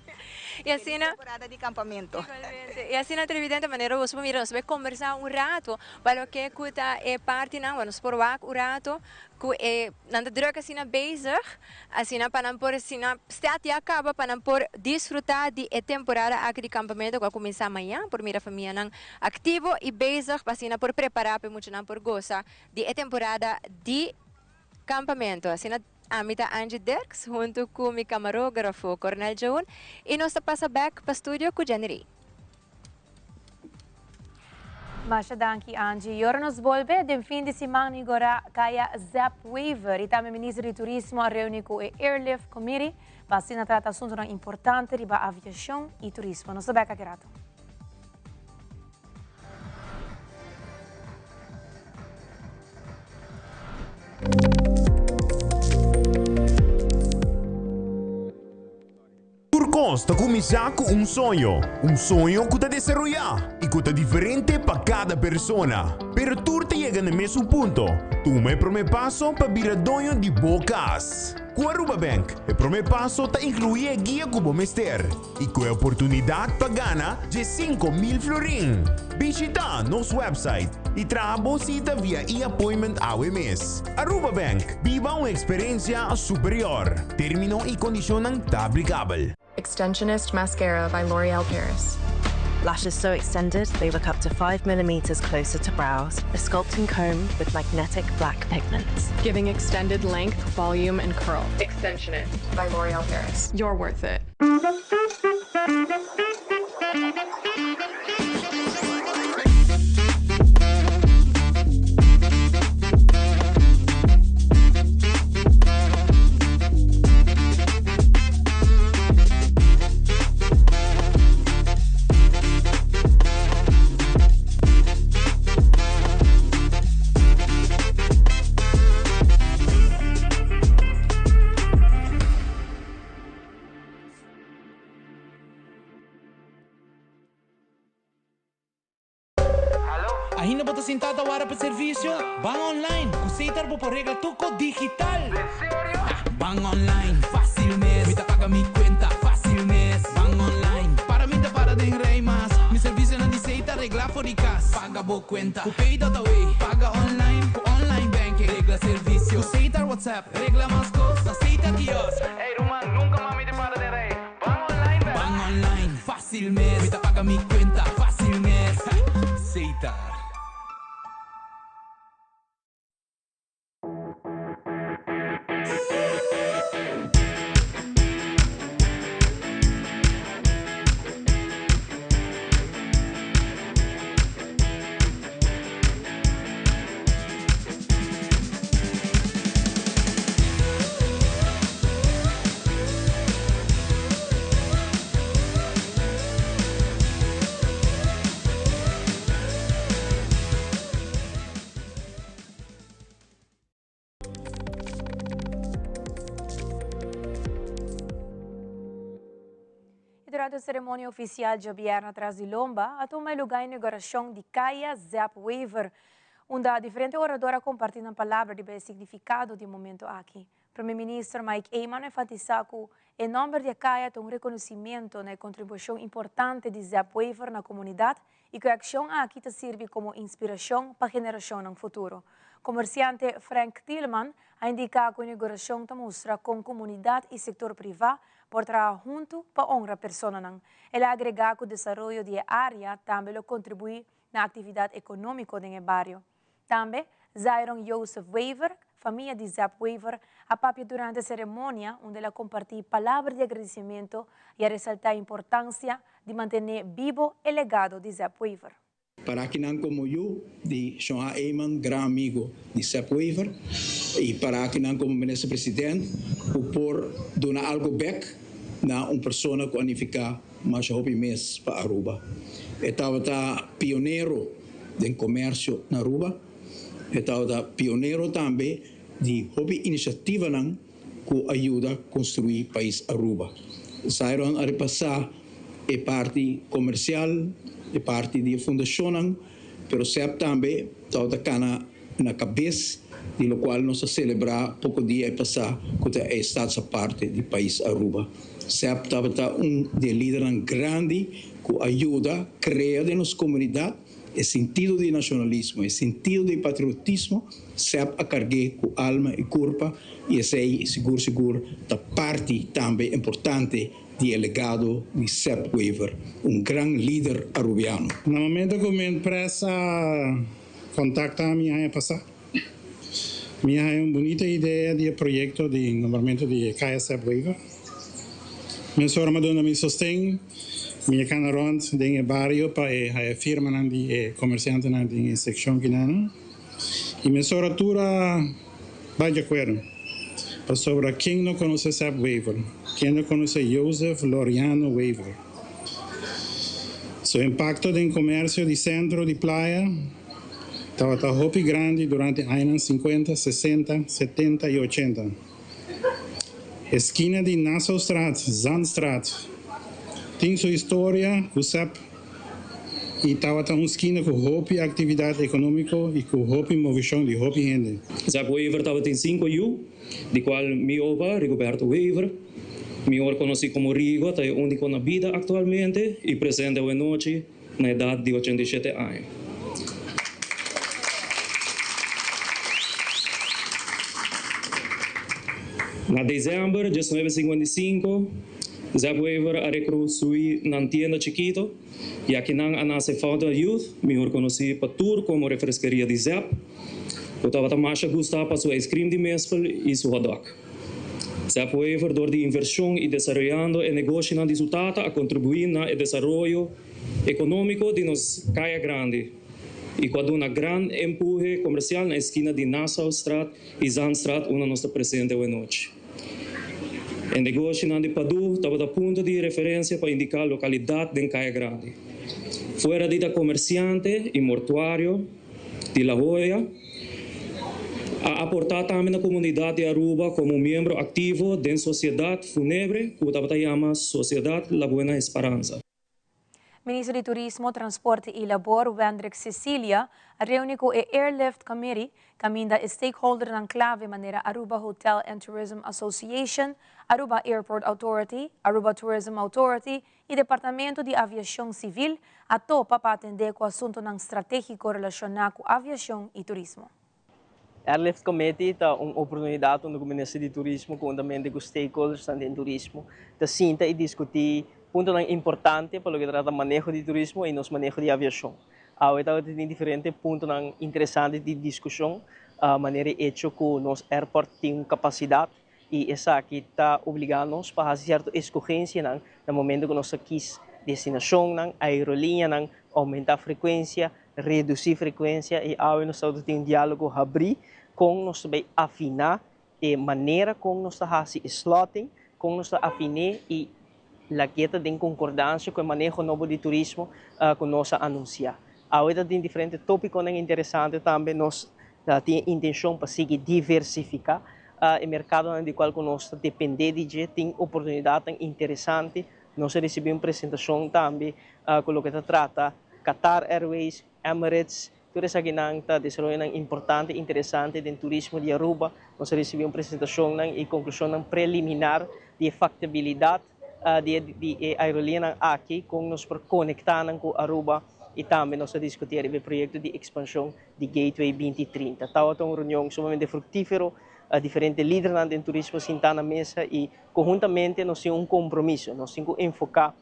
Speaker 4: Y asina.
Speaker 12: Feliz temporada di campamento.
Speaker 4: Igualmente. Y asina televidente manera boso por mira nos ta bay combersa un rato pa loke cu ta e partinan, bueno nos por wak un rato cu e nan ta druk asina bezig asina pa nan por asina stad ya caba pa nan por disfruta di e temporada aki di campamento cu a cuminsa mañan por mira famianan activo y bezig pa asina por prepara pa e muchanan por gosa di e temporada di campamento. Asina ami ta Angie Dirks hunto cu mi camarógrafo Cornel Joon y nos ta pasa bek pa studio cu Jenny Rey.
Speaker 2: Masha danki Angie. Y ora nos bolbe den fin di siman Nigora Kaya Zep Wever y tambe Minister di Turismo a reuni cu e Airlift Committee pa asina trata asuntonan importante riba aviacion y turismo. Nos ta bek aki rato.
Speaker 13: Tur kos ta kuminsá ku un soño, un soño ku ta desaroyá i ku. Ku ta diferente pa kada persona, pero tur ta yega na e mesun punto, tuma e promé paso pa bira doño di bo kas. Ku Aruba Bank, e promé paso ta inkluí e guia ku bo mester i ku e oportunidat pa gana 15,000 florin. Bishitá nos website i traha bo sita via e-appointment awe mes. Aruba Bank, biba un eksperensia superior. Término i kondishonnan ta aplikabel.
Speaker 1: Extensionist Mascara by L'Oreal Paris.
Speaker 14: Lashes so extended they look up to 5 millimeters closer to brows. A sculpting comb with magnetic black pigments.
Speaker 1: Giving extended length, volume, and curl. Extensionist by L'Oreal Paris. You're worth it.
Speaker 15: Ainda bo ta sintá ta wara pa servisio? Ban online! Ku Setar bo por regla tur kos digital! Ban online, fásil mes! Mi ta paga mi kuenta, fásil mes! Ban online, para mi ta para den rei mas! Mi servisionan di Setar reglá for di kas! Paga bo kuenta ku Pay.away! Paga online ku online banking! Regla servisio ku Setar WhatsApp! Regla mas kos na Setar kiosk! Ey ruman, nunka mas mi ta para den rei! Ban online bek! Ban online, fásil mes! Mi ta paga mi kuenta, fásil mes! Setar.
Speaker 2: Y durante e ceremonia oficial djabièrnè tras di lomba a tuma e lugar inauguracion di Caya Zep Wever, unda diferente orador a comparti nan palabra riba e significado di e momento aki. Prome Minister Mike Eman a enfatisa cu e nomber di e caya ta un reconocimento na e contribucion importante di Zep Wever na comunidad y cu e accion aki ta sirbi como inspiracion pa generacionnan futuro. Comerciante Frank Thielman a indica cu e inauguracion ta mustra con comunidad y sector priva por traha hunto pa honra personanan. El a agrega cu desaroyo di e area tambe lo contribui na actividad economico den e bario. Tambe, Zairon Joseph Wever, famia di Zep Wever, a papia durante e ceremonia unda el a comparti palabra di agradecimento y a resalta e importancia di mantene bibo e legado di Zep Wever.
Speaker 7: Para akinan como yu di Shon A. Eman, gran amigo di Zep Wever, y para akinan como Minister President cu por duna algo bek na un persona cu a nifica masha hopi mes pa Aruba. E tabata pionero den comercio na Aruba. E tabata pionero tambe di hopi iniciativanan cu a yuda construi pais Aruba. Zairon a repasa e parti comercial, e parti di e fundacionnan, pero sep tambe tabata cana na cabes di locual nos a celebra poco dia e pasa cu ta e Staats Aparte di pais Aruba. Sep tabata un di e lidernan grandi cu a yuda crea den nos comunidad e sentido di nacionalismo, e sentido di patriotismo. Sep a cargu'e cu alma y curpa y esey sigur sigur ta parti tambe importante di e legado di Sep Wever, un gran lider Arubiano.
Speaker 10: Na momento cu mi empresa contacta mi aña pasa, mi a haya un bunita idea di e proyecto di nombramento di e Caya Sep Wever. Mesora mi a duna mi sosten, mi a cana rond den e bario pa e haya firmanan di e comerciantenan den e seccion kinanan y mesora tur a bay di acuerdo pasobra ken no conoce Sep Wever, ken no conoce Joseph Loriano Wever. Su impacto den comercio di centro di Playa tabata hopi grandi durante añanan cincuenta, sesenta, setenta y ochenta. Eskina di Nassaustraat, Zandstraat tin su historia cu Sep
Speaker 16: Y tabata un skina cu hopi actividad economico y cu hopi movecion di hopi hende.
Speaker 17: Zap Wever tabatin cinco yu, di cual mi opa, Rigoberto Wever, mihor conoci como Rigo, ta e unico na bida actualmente y presente awenochi na edad di 87 aña. Na december 1955, Zap Wever a reconstrui nan tienda chikito y aki nan a nace Fountain of Youth, mihor conoci pa tur como Refreskeria di Zap, cu tabata masha gusta pa su ijscream di mespel y su hotdog. Zap Wever door di inversion y desaroyando e negoshinan di su tata a contribui na e desaroyo economico di nos Caya Grandi y cu a duna gran empuhe comercial na esquina di Nassaustraat y Zandstraat unda nos ta presente awenochi. E negoshinan di Padu tabata punto di referencia pa indica localidad den Caya Grandi. Fuera di ta comerciante y mortuario di La Joya, a aporta tambe na comunidad di Aruba como miembro activo den sociedad funebre cu tabata yama Sociedad La Buena Esparanza.
Speaker 2: Minister di Turismo, Transporte y Labor, Wendrick Cecilia, a reuni cu e Airlift Committee, caminda e stakeholdernan clave manera Aruba Hotel and Tourism Association, Aruba Airport Authority, Aruba Tourism Authority y Departamento di Aviacion Civil a topa pa atende cu asuntonan strategico relaciona cu aviacion y turismo.
Speaker 9: Airlift Committee ta un oportunidad unda cu Minister di Turismo conhuntamente cu stakeholdersnan den turismo ta sinta y discuti puntonan importante pa loke ta trata maneho di turismo y nos maneho di aviacion. Awe tabata tin diferente puntonan interesante di discusion, manera e hecho cu nos airport tin un capacidad y esaki ta obliga nos pa haci cierto escogencianan na momento cu nos ta kies destinacionnan, aerolineanan, aumenta frecuencia, reduci frecuencia y awe nos tabata tin un dialogo habri con nos ta bay afina e manera con nos ta haci e slotting, con nos ta afine y lag'e ta den concordancia cu e maneho nobo di turismo cu nos a anuncia. Awe ta tin diferente topiconan interesante tambe, nos tin e intencion pa sigui diversifica e mercadonan di cual cu nos ta depende di dje, tin oportunidadnan interesante. Nos a ricibi un presentacion tambe cu loke ta trata Qatar Airways, Emirates, tur esakinan ta desaroyonan importante, interesante den turismo di Aruba. Nos a ricibi un presentacionnan y conclusionnan preliminar di e factibilidad di e aerolineanan aki, con nos por conecta nan cu Aruba y tambe nos a discuti ariba e proyecto di expansion di Gateway 2030. Tabata un reunion sumamente fructifero, diferente lidernan den turismo sinta na mesa y conhuntamente nos tin un compromiso, nos tin cu enfoca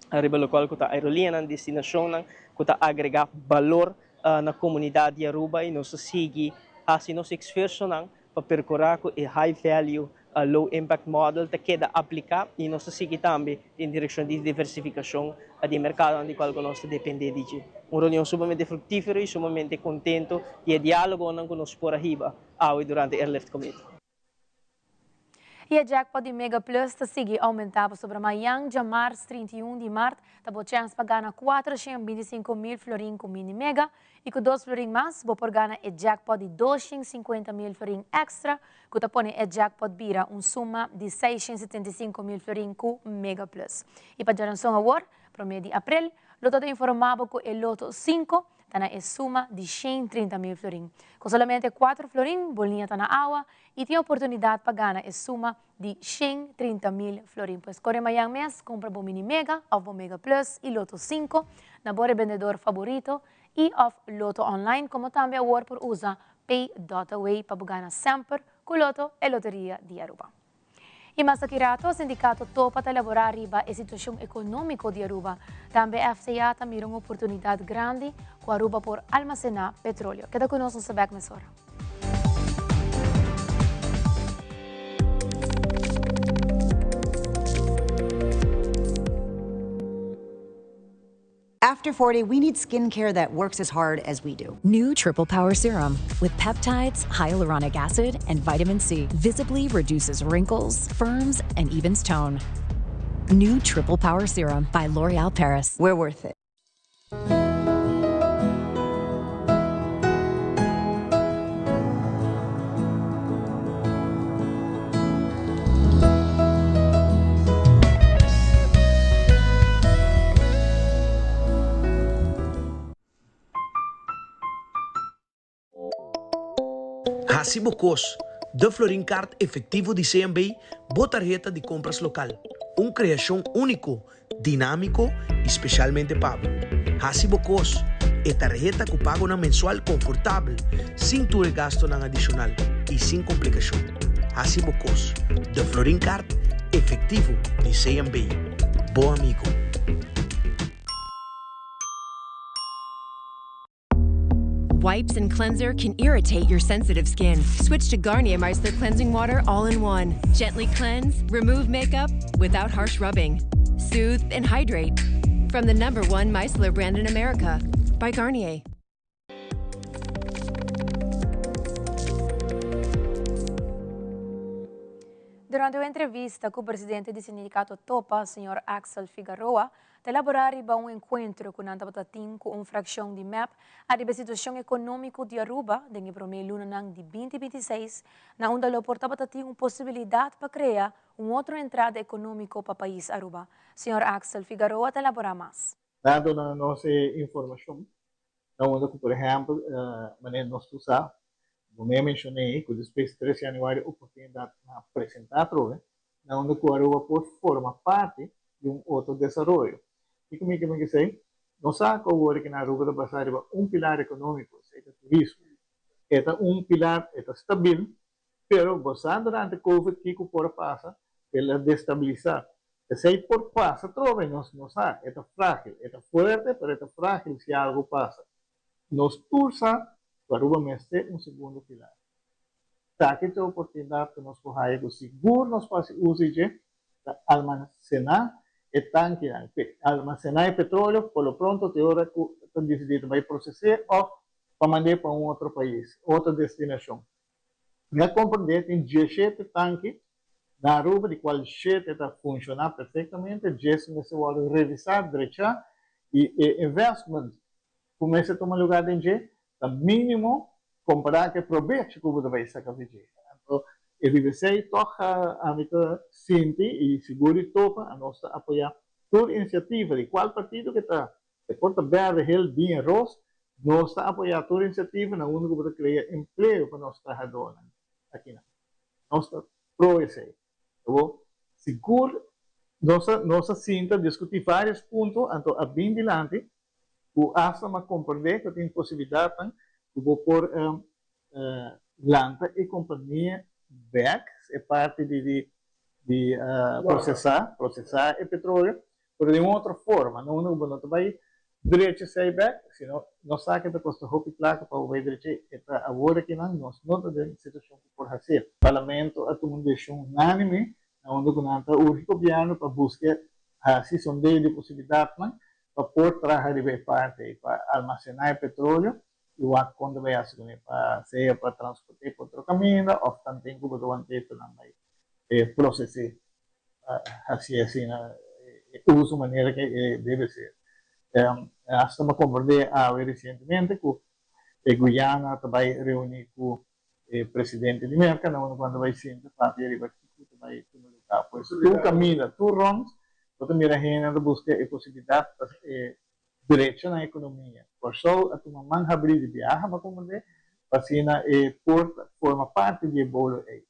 Speaker 9: riba locual cu ta aerolineanan, destinacionnan cu ta agrega balor na comunidad di Aruba y nos ta sigui haci nos esfuerzonan pa percura cu e high value low impact model ta keda aplica y nos ta sigui tambe den direccion di diversificacion di e mercadonan di cual cu nos ta depende di dje. Un reunion sumamente fructifero y sumamente contento di e dialogonan cu nos por a hiba awe durante Airlift Committee.
Speaker 2: Y e jackpot di Mega Plus ta sigui aumenta pasobra mayan djamars 31 di mart ta bo chens pa gana 425 mil florin cu Mini Mega y cu 2 florin mas bo por gana e jackpot di 250 mil florin extra cu ta pone e jackpot bira un suma di 675 mil florin cu Mega Plus. Y pa djaranson awor, prome di april, Lotto ta informa bo cu e Lotto 5 ta na e suma di 130 mil florin. Cu solamente 4 florin, bo liña ta na awa y tin oportunidad pa gana e suma di 130 mil florin. Pues core mayan mes, cumpra bo Mini Mega of bo Mega Plus y Lotto 5 na bo rebendedor favorito y of Lotto Online, como tambe awor por usa Pay.away pa gana semper cu Lotto e Loteria di Aruba. Y mas aki rato, sindicato TOPA ta elabora riba e situacion economico di Aruba. Tambe FTA ta mira un oportunidad grandi cu Aruba por almacena petroleo. Keda cu nos, nos ta back mesora.
Speaker 18: After 40, we need skincare that works as hard as we do.
Speaker 19: New Triple Power Serum with peptides, hyaluronic acid, and vitamin C visibly reduces wrinkles, firms, and evens tone. New Triple Power Serum by L'Oreal Paris.
Speaker 18: We're worth it.
Speaker 5: Hasi bo kos, De Florin Card efectivo di CMB, bo tarheta di compras local. Un creacion unico, dinamico y specialmente pa bo. Hasi bo kos, e tarheta cu pagonan mensual confortabel, sin tur e gastonan adicional y sin complicacion. Hasi bo kos, De Florin Card efectivo di CMB, bo amigo.
Speaker 20: Wipes and cleanser can irritate your sensitive skin. Switch to Garnier Micellar Cleansing Water all in one. Gently cleanse, remove makeup without harsh rubbing. Soothe and hydrate. From the number one micellar brand in America by Garnier.
Speaker 2: Durante un entrevista cu presidente di sindicato Topa, señor Axel Figaroa, ta elabora riba un encuentro cu nan tabata tin cu un fraccion di mep ariba e situacion economico di Aruba den e prome lunanan di binti binti seis, na unda lo por tabata tin un posibilidad pa crea un otro entrada economico pa pais Aruba. Señor Axel Figaroa ta elabora mas.
Speaker 21: Nan duna nos e informacion na unda cu por ehempel manera nos tur sa, bo mei a menciona ey cu despues di tres januari oportunidad a presenta atrobe na unda cu Aruba por forma parti di un otro desaroyo. Kico mi ke men esey? Nos sa cu awor aki na Aruba ta basa riba un pilar economico, esey ta turismo. E ta un pilar, e ta stabil, pero bo sa durante covid kico por a pasa, el a destabilisa. Esey por pasa atrobe, nos no sa. E ta fragil. E ta fuerte, pero e ta fragil si algo pasa. Nos tur sa cu Aruba mester un segundo pilar. Esaki ta e oportunidad cu nos por haya cu sigur nos por haci uso di dje pa almacena e tankinan, almacena e petroleo por lo pronto te ora cu ta dicidi ta bay proces'e of pa mand'e pa un otro pais, otro destinacion. Mi a comprende tin dieshete tanki na Aruba di cual shete ta funciona perfectamente, djes mester wordo revisa, drecha y e investment cu mester tuma lugar den dje ta minimo compara cu e probecho cu bo ta bay saca di dje. Anto e riba esey toch ami ta sinti y sigur di topa anos ta apoya tur iniciativa di cual partido cu ta E por ta berde, hel, bien, ros. Nos ta apoyá tur inisiativa na unda ku bo ta krea empleo pa nos trahadónan akinan. Nos ta pro esei. Awor, sigur nos a nos a sinta diskutí vários punto, anto a bin dilanti ku asta m'a komprendé ku tin posibilidatnan ku bo por lanta e kompania bèk, e parti di di di prosesá prosesá e petroleo, Pero den un otro forma, no unda ku bo no ta bai drecha esei bek, sino nos sa ke ta kosta hopi plaka pa bo bai drecha e ta awor akinan nos no ta den situashon ku por hasié. Parlamento a tuma un desishon unánime na unda ku nan ta urgi gobièrnu pa buska hasi sondeo di posibilidatnan pa por traha riba e parti ei pa almasená e petroleo i wak kon ta bai hasi kuné pa sea pa transport'é pa otro kaminda òf tanten ku bo ta want'é pa nan bai proses'é. Hasi asina e uso manera ke e debe ser. Hasta mi a komprendé awe resientemente ku e Guyana ta bai reuní ku e presidente di Merka na unda ku nan ta bai sinta papia riba kiko ta bai tuma lugá. Pues tur kaminda, tur rònt bo ta mira hende ta buska e posibilidat pa e drecha nan ekonomia. Kòrsou a tuma man habrí di biaha, mi a komprendé, pa asina e por forma parti di e bolo ei.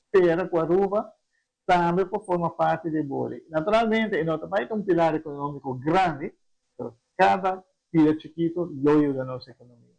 Speaker 21: Spera ku Aruba tambe por forma parti di e boli. Naturalmente e no ta bai ta un pilar economico grandi, pero cada pida chikito lo yuda nos economia.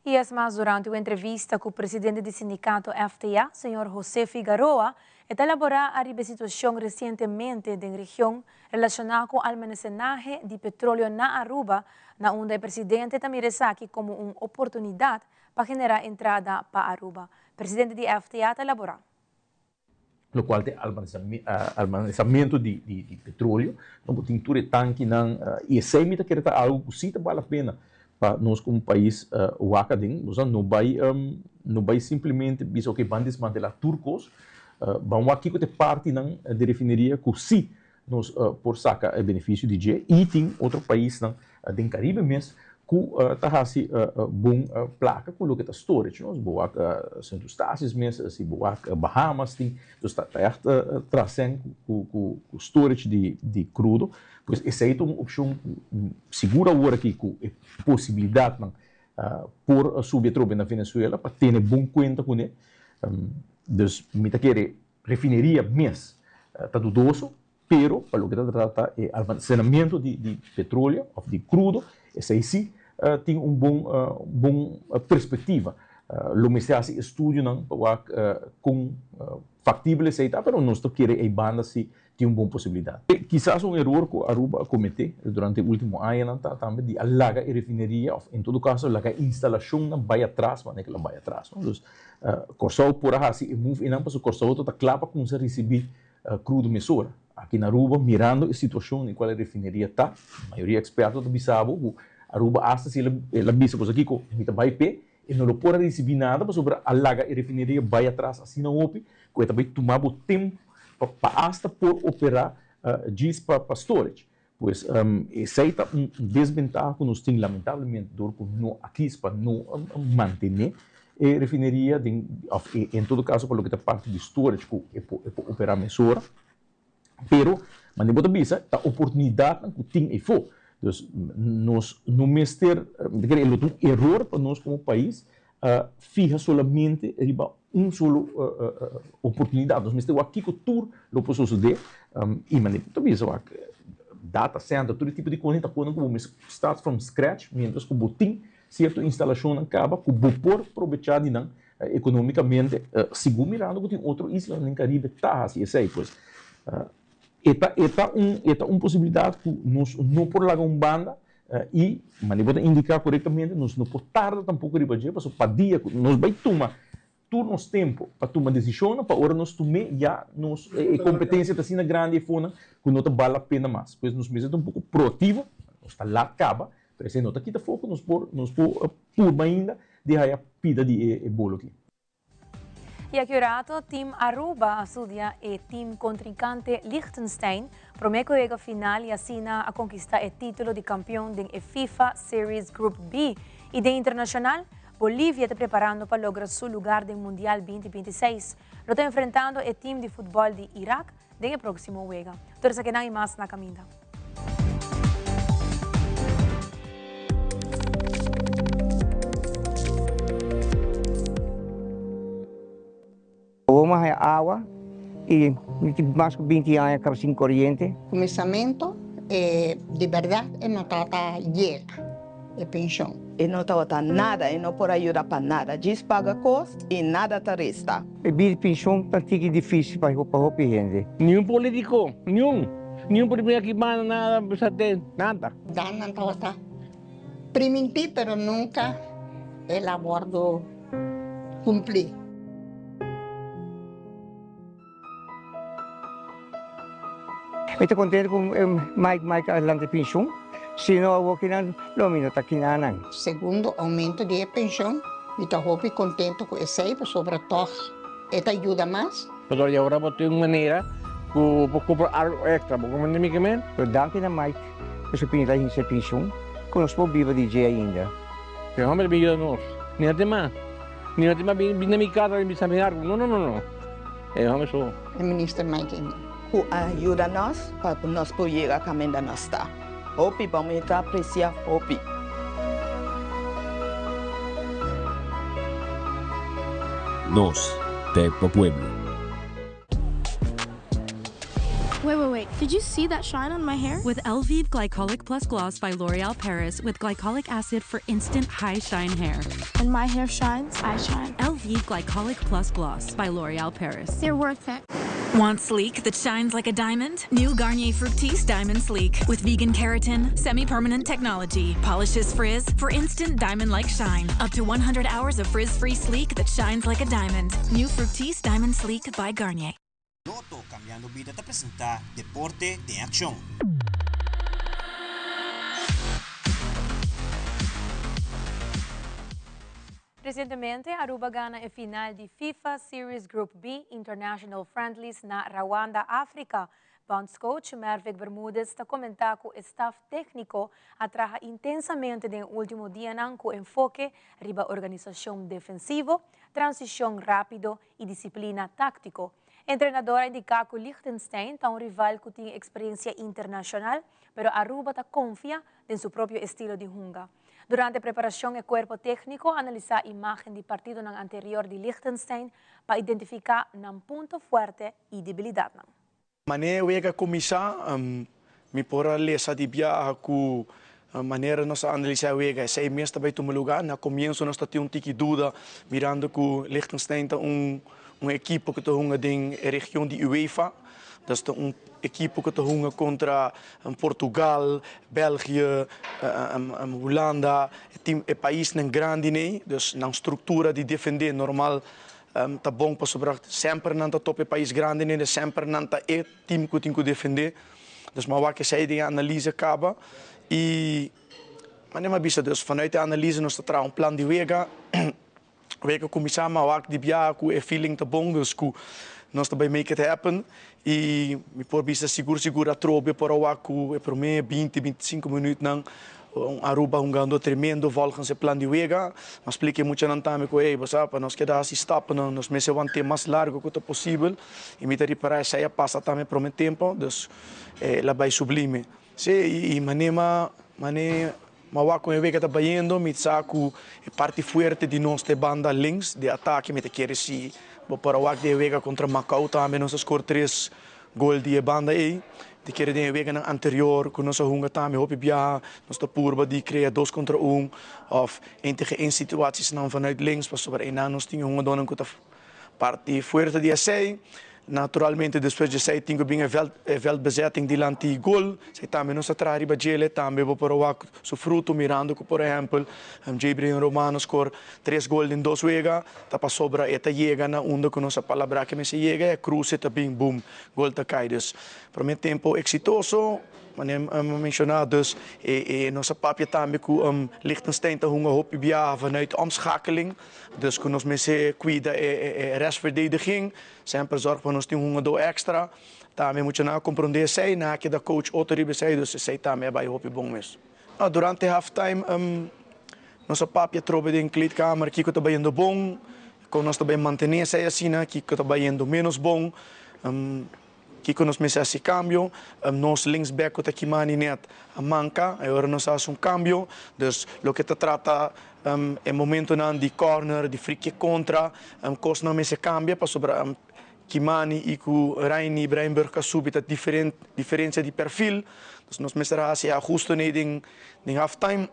Speaker 2: Y es mas durante un entrevista cu presidente di sindicato FTA, señor Jose Figaroa, e ta elabora ariba e situacion recientemente den region relaciona cu almacenahe di petroleo na Aruba, na unda e presidente ta mira esaki como un oportunidad pa generá entrada pa Aruba. Presidente di FTA ta elaborá.
Speaker 22: Lokual ta e almacenamiento di petroleo. No bo tin tur e tankinan i esei mi ta kere ta algu ku si ta bal la pena pa nos komo pais wak aden. Bo sa no bai no bai simplemente bisa oke ban desmantelá tur kos. Ban wak kiko ta e partinan di refineria ku si Nos por saka e benefisio di dje i tin otro paisnan den Karibe mes ku ta hasi bon plaka ku loke ta storage no. Si bo wak Sint Eustatius mes, si bo wak Bahamas tin, dus ta ègt trasen ku storage di krudo. Pues esei ta un opshon ku sigur awor aki ku e posibilidatnan. por subi atrobe na Venezuela pa tene bon kuenta kuné. Dus mi ta kere refineria mes ta dudoso, pero pa loke ta trata e almacenamiento di petroleo of di crudo, esei si tin un bon bon perspectiva. Lo mester haci estudionan pa wak con factibel esei ta, pero nos ta kere ei banda si tin un bon posibilidad. Kisas un eror cu Aruba a comete durante e ultimo añanan ta tambe di a laga e refineria of en todo caso laga e instalacionnan bay atras manera cu el a bay atras. Dus Corsou por a haci e move einan pasobra Corsou ta cla pa cuminsa ricibi Crudo mesora. Aki na Aruba, mirando e situacion den cual e refineria ta, mayoria experto ta bisa bo cu Aruba hasta si el a bisa cosa kico mi ta bay p'e, e no lo por a ricibi nada pasobra a laga e refineria bay atras asina hopi cu e ta bay tuma bo tempo pa hasta por opera djis pa storage. Pues esey ta un desbentaha cu nos tin lamentablemente door cu no a kies pa no mantene e refineria den of en todo caso pa loke ta parti di storage cu e por opera mesora. Pero manera bo ta bisa ta oportunidadnan cu tin eyfo. Dus nos no mester, mi ta kere e lo ta un eror pa nos como pais fiha solamente riba un solo oportunidad. Nos mester wak kiko tur lo por sosode y manera bo ta bisa wak data center tur e tipo di cosnan ta cosnan cu bo mester start from scratch mientras cu bo tin cierto instalacionnan caba cu bo por probecha di nan economicamente segun mirando cu tin otro islanan den Caribe ta haci esey pues e ta e ta un e ta un posibilidad cu nos no por laga un banda I manera bo ta indiká korektamente, nos no por tarda tampoko riba dje, pasobra pa dia ku nos bai tuma tur nos tempu pa tuma desishonnan, pa ora nos tum'é ya nos e kompetensia ta asina grandi efonan ku no ta bal la pena mas. Pues nos mester ta un poko proaktivo, nos ta lat kaba, pero esei no ta kita foko, nos por nos por purba ainda di haya pida di e bolo aki.
Speaker 2: Y aki un rato Team Aruba a studia e team contrincante Liechtenstein prome cu wega final y asina a conquista e titulo di campeon den e FIFA Series Group B. Y den internacional, Bolivia ta preparando pa logra su lugar den Mundial 2026. Lo ta enfrentando e team di futbol di Irak den e proximo wega. Tur esakinan y mas na caminda.
Speaker 3: Awor mi a haya awa y mi tin mas cu binti aña caba sin coriente.
Speaker 6: Cuminsamentu e di berdad e no tabata yega e pension.
Speaker 23: E no tabata nada, e no por a yuda pa nada. Djis paga cos y nada ta resta.
Speaker 3: E bida di pension ta tiki dificil pa hopi hende.
Speaker 24: Niun politico, niun, niun político aki manda nada, bisa te nada.
Speaker 6: Dan nan tabata primintí pero nunca el a wordo cumplí.
Speaker 3: Mi ta contento cu Mike Mike a lanta e pension, si no awor kinan lo mi no ta kinanan.
Speaker 6: Segundo aumento di e pension, mi ta hopi contento cu esey pasobra tog e ta yuda mas.
Speaker 24: Pasobra di awor bo tin un manera cu bo cumpra algo extra, bo comprende mi kimen?
Speaker 3: Pero danki na Mike cu su pinta hinca e pension cu nos por biba di dje ainda.
Speaker 24: E homber bin yuda nos, ni a tema, ni a tema bin na mi casa bin bisa mi algo, no no no no. E homber so.
Speaker 6: E minister Mike Eman.
Speaker 23: Cu a yuda nos pa cu nos por yega caminda nos ta. Hopi bon, mi ta aprecia hopi.
Speaker 25: Nos ta e pa pueblo.
Speaker 26: Wait, wait, wait. Did you see that shine on my hair?
Speaker 27: With Elvive Glycolic Plus Gloss by L'Oreal Paris with glycolic acid for instant high shine hair.
Speaker 26: When my hair shines, I shine.
Speaker 27: Elvive Glycolic Plus Gloss by L'Oreal Paris.
Speaker 26: They're worth it.
Speaker 27: Want sleek that shines like a diamond? New Garnier Fructis Diamond Sleek with vegan keratin, semi-permanent technology, polishes frizz for instant diamond-like shine. Up to 100 hours of frizz-free sleek that shines like a diamond. New Fructis Diamond Sleek by Garnier.
Speaker 28: Lotto Cambiando Bida ta presenta Deporte den Accion.
Speaker 2: Recientemente Aruba gana e final di FIFA Series Group B International Friendlies na Rwanda, Africa. Bondscoach Mervic Bermudez ta comenta cu e staf tecnico a traha intensamente den e ultimo dianan cu enfoke riba organisacion defensivo, transicion rapido y disciplina tactico. Entrenador a indica cu Liechtenstein ta un rival cu tin experiencia internacional, pero Aruba ta confia den su propio estilo di hunga. Durante preparacion e cuerpo tecnico a analisa imagen di partidonan anterior di Liechtenstein pa identifica nan punto fuerte y debilidadnan.
Speaker 1: Manera wega kuminsá, mi por a lesa di biaha ku manera nos a analisá e wega, esei mes ta bai tuma lugá. Na komienso nos ta tin un tiki duda mirando ku Liechtenstein ta un un ekipo ku ta hunga den e region di UEFA. Dus ta un ekipo ku ta hunga kontra Portugal, België, Hulanda, e tim e paisnan grandi nei. Dus nan struktura di defendé normal Ta bon pasobra semper nan ta topa e pais grandi nende, semper nan ta e team ku tin ku defendé. Dus mi a wak esei den e analise kaba i manera mi a bisa dus vanuit e analise nos ta traha un plan di wega. Wega kuminsá mi a wak di biaha ku e feeling ta bon dus ku nos ta bai make it happen i mi por bisa sigur sigur atrobe por a wak ku e promé binti 25 minütnan Aruba hungando tremendo volgens e plan di wega. M'a splika e muchanan tambe ku, ey, bo sa, pa nos keda hasi stapnan, nos mester want'é mas largo ku ta posibel. I mi ta ripará esei a pasa tambe promé tempu, dus el a bai sublime. Sí, i mané m'a mané m'a wak kon e wega ta bayendo, mi sa ku e parti fuerte di nos ta e banda links di atake. Mi ta kere si bo por a wak di e wega kontra Macau tambe nos a skor tres Gol di e banda ei ta kere den e weganan anterior ku nos a hunga tambe hopi biaha nos ta purba di krea dos kontra un òf een tegen een situasiesnan vanuit links pasobra einan nos tin e hungadónan ku ta parti fuerte di esei. Naturalmente despues di esei tin ku bin e vèlt e vèltbezetting dilanti gol esei tambe nos a traha riba djele tambe bo por a wak su fruto mirando ku por ehèmpel Jaybrian Romano skor tres gol den dos wega. Ta pasobra e ta yega na unda ku nos a palabrá ke mester yega, e kruse ta bin, bum, gol ta kai. Dus, promé tempu eksitoso, manera mi a menshoná, dus e nos a papia tambe ku Liechtenstein ta hunga hopi biaha vanuit omschakeling, dus ku nos mester kuida e restverdediging, semper zòrg pa nos tin un hungadó èkstra. Tambe muchanan a komprondé esei, nan a keda coach otro riba esei, dus esei tambe a bai hopi bon mes. Durante halftime nos a papia trobe den kleedkamer kiko ta bayendo bon, kon nos ta bay mantene esei asina, kiko ta bayendo menos bon, kiko nos mester hasi kambio. Nos linksback ku ta Kimani net a manka, e ora nos a hasi un kambio. Dus loke ta trata e momentonan di corner, di free kick kontra, kosnan mester kambia pasobra Kimani i ku Reini Breinburg a subi ta diferent diferensia di perfil, dus nos mester a hasi e ahuste nei den den half time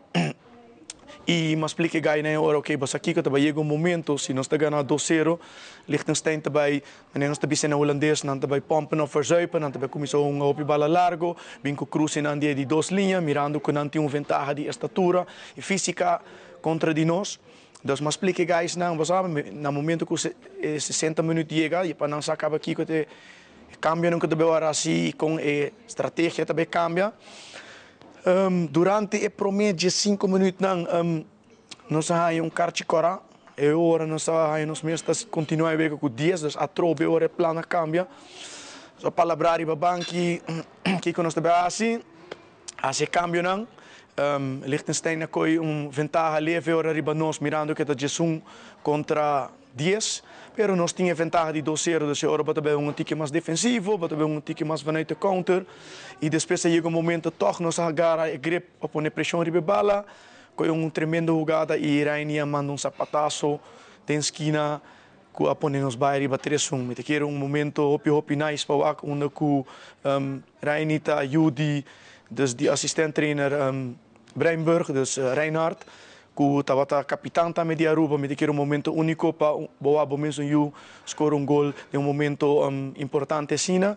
Speaker 1: i m'a splika e gai na e ora ok basa kiko ta bai yega un momento si nos ta gana dos sero Liechtenstein ta bai manera nos ta bisa na hulandes nan ta bai pompen of verzuipen nan ta bai kuminsá hunga hopi bala largo bin ku krusenan di e di dos liña mirando ku nan tin un ventaha di estatura i fisika kontra di nos. Dus m'a splika e guysnan, bo sa, na momento ku e 60 minüt yega, pa nan sa kaba kiko ta e kambionan ku ta bai wòrdu hasi i kon e strategia ta bai kambia. Durante e promé 15 minütnan nos a haña un karchi kòrá, e ora nos a haña nos mes ta kontinuá e wega ku dies, dus atrobe ora e plan a kambia. Nos a palabrá riba banki kiko nos ta bai hasi. Hasi e kambionan. Liechtenstein a koe un ventaha leve ora riba nos mirando ke ta 11 kontra 10. Pero nos tin e ventaha di 2-0, dus e ora bo ta bai un tiki mas defensivo, bo ta bai un tiki mas vanuit de counter. I despues a yega un momento tòg nos a gara e grip pa pone preshon riba e bala. Koe un tremendo hugada i Reinier a manda un zapataso den skina. Ku a pone nos bai riba 3-1. Mi ta kere un momento hopi hopi nice pa wak unda ku Reini ta yu di dus di asistent trainer Breinburg, dus Reinhard, ku tabata kapitan tambe di Aruba. Mi ta kere un momento uniko pa bo wak bo mesun yu skora un gol den un momento importante asina.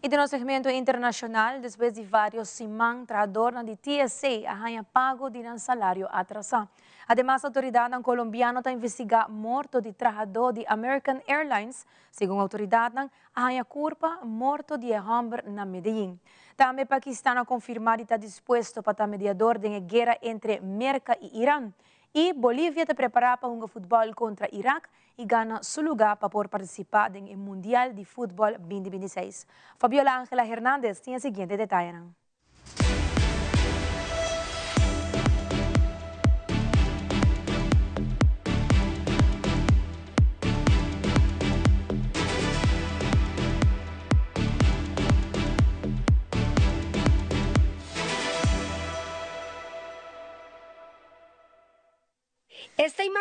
Speaker 2: I den nos segmento internashonal, despues di vários siman, trahadornan di TSA a haña pago di nan salario atrasá. Ademas, outoridatnan kolombiano ta investigá morto di trahadó di American Airlines. Segun outoridatnan, a haña kurpa morto di e hòmber na Medellín. Tambe Pakistan a konfirmá di ta dispuesto pa ta mediador den e guera entre Merka i Iran. I Bolivia ta prepará pa hunga futbòl kontra Irak i gana su lugá pa por partisipá den e Mundial di Futbòl 2026. Fabiola Angela Hernandez tin e siguiente detayenan.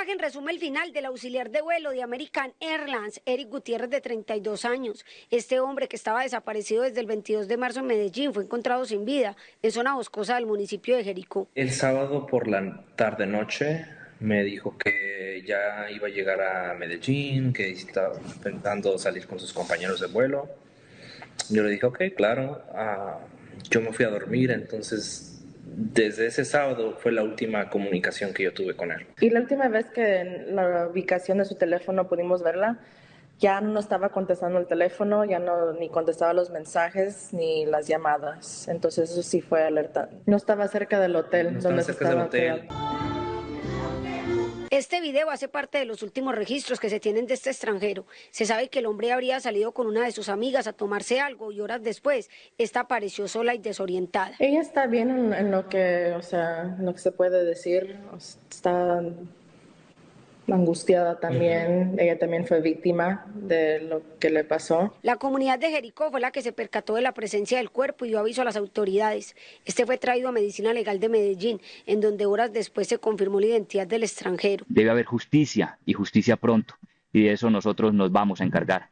Speaker 4: imagen resume el final del auxiliar de vuelo de American Airlines, Eric Gutiérrez, de 32 años. Este hombre que estaba desaparecido desde el 22 de marzo en Medellín fue encontrado sin vida en zona boscosa del municipio de Jericó.
Speaker 7: El sábado por la tarde-noche me dijo que ya iba a llegar a Medellín, que estaba intentando salir con sus compañeros de vuelo. Yo le dije, ok, claro. Ah, yo me fui a dormir, entonces desde ese sábado fue la última comunicación que yo tuve con él.
Speaker 8: Y la última vez que en la ubicación de su teléfono pudimos verla, ya no estaba contestando el teléfono, ya no ni contestaba los mensajes ni las llamadas. Entonces eso sí fue alerta. No estaba cerca del hotel
Speaker 7: No estaba
Speaker 8: donde se
Speaker 7: cerca del
Speaker 8: estaba
Speaker 7: hotel.
Speaker 8: quedando.
Speaker 4: Este video hace parte de los últimos registros que se tienen de este extranjero. Se sabe que el hombre habría salido con una de sus amigas a tomarse algo y horas después, esta apareció sola y desorientada.
Speaker 8: Ella está bien en lo que, o sea, en lo que se puede decir. Está angustiada también. Ella también fue víctima de lo que le pasó.
Speaker 4: La comunidad de Jericó fue la que se percató de la presencia del cuerpo y dio aviso a las autoridades. Este fue traído a Medicina Legal de Medellín, en donde horas después se confirmó la identidad del extranjero.
Speaker 11: Debe haber justicia y justicia pronto, y de eso nosotros nos vamos a encargar.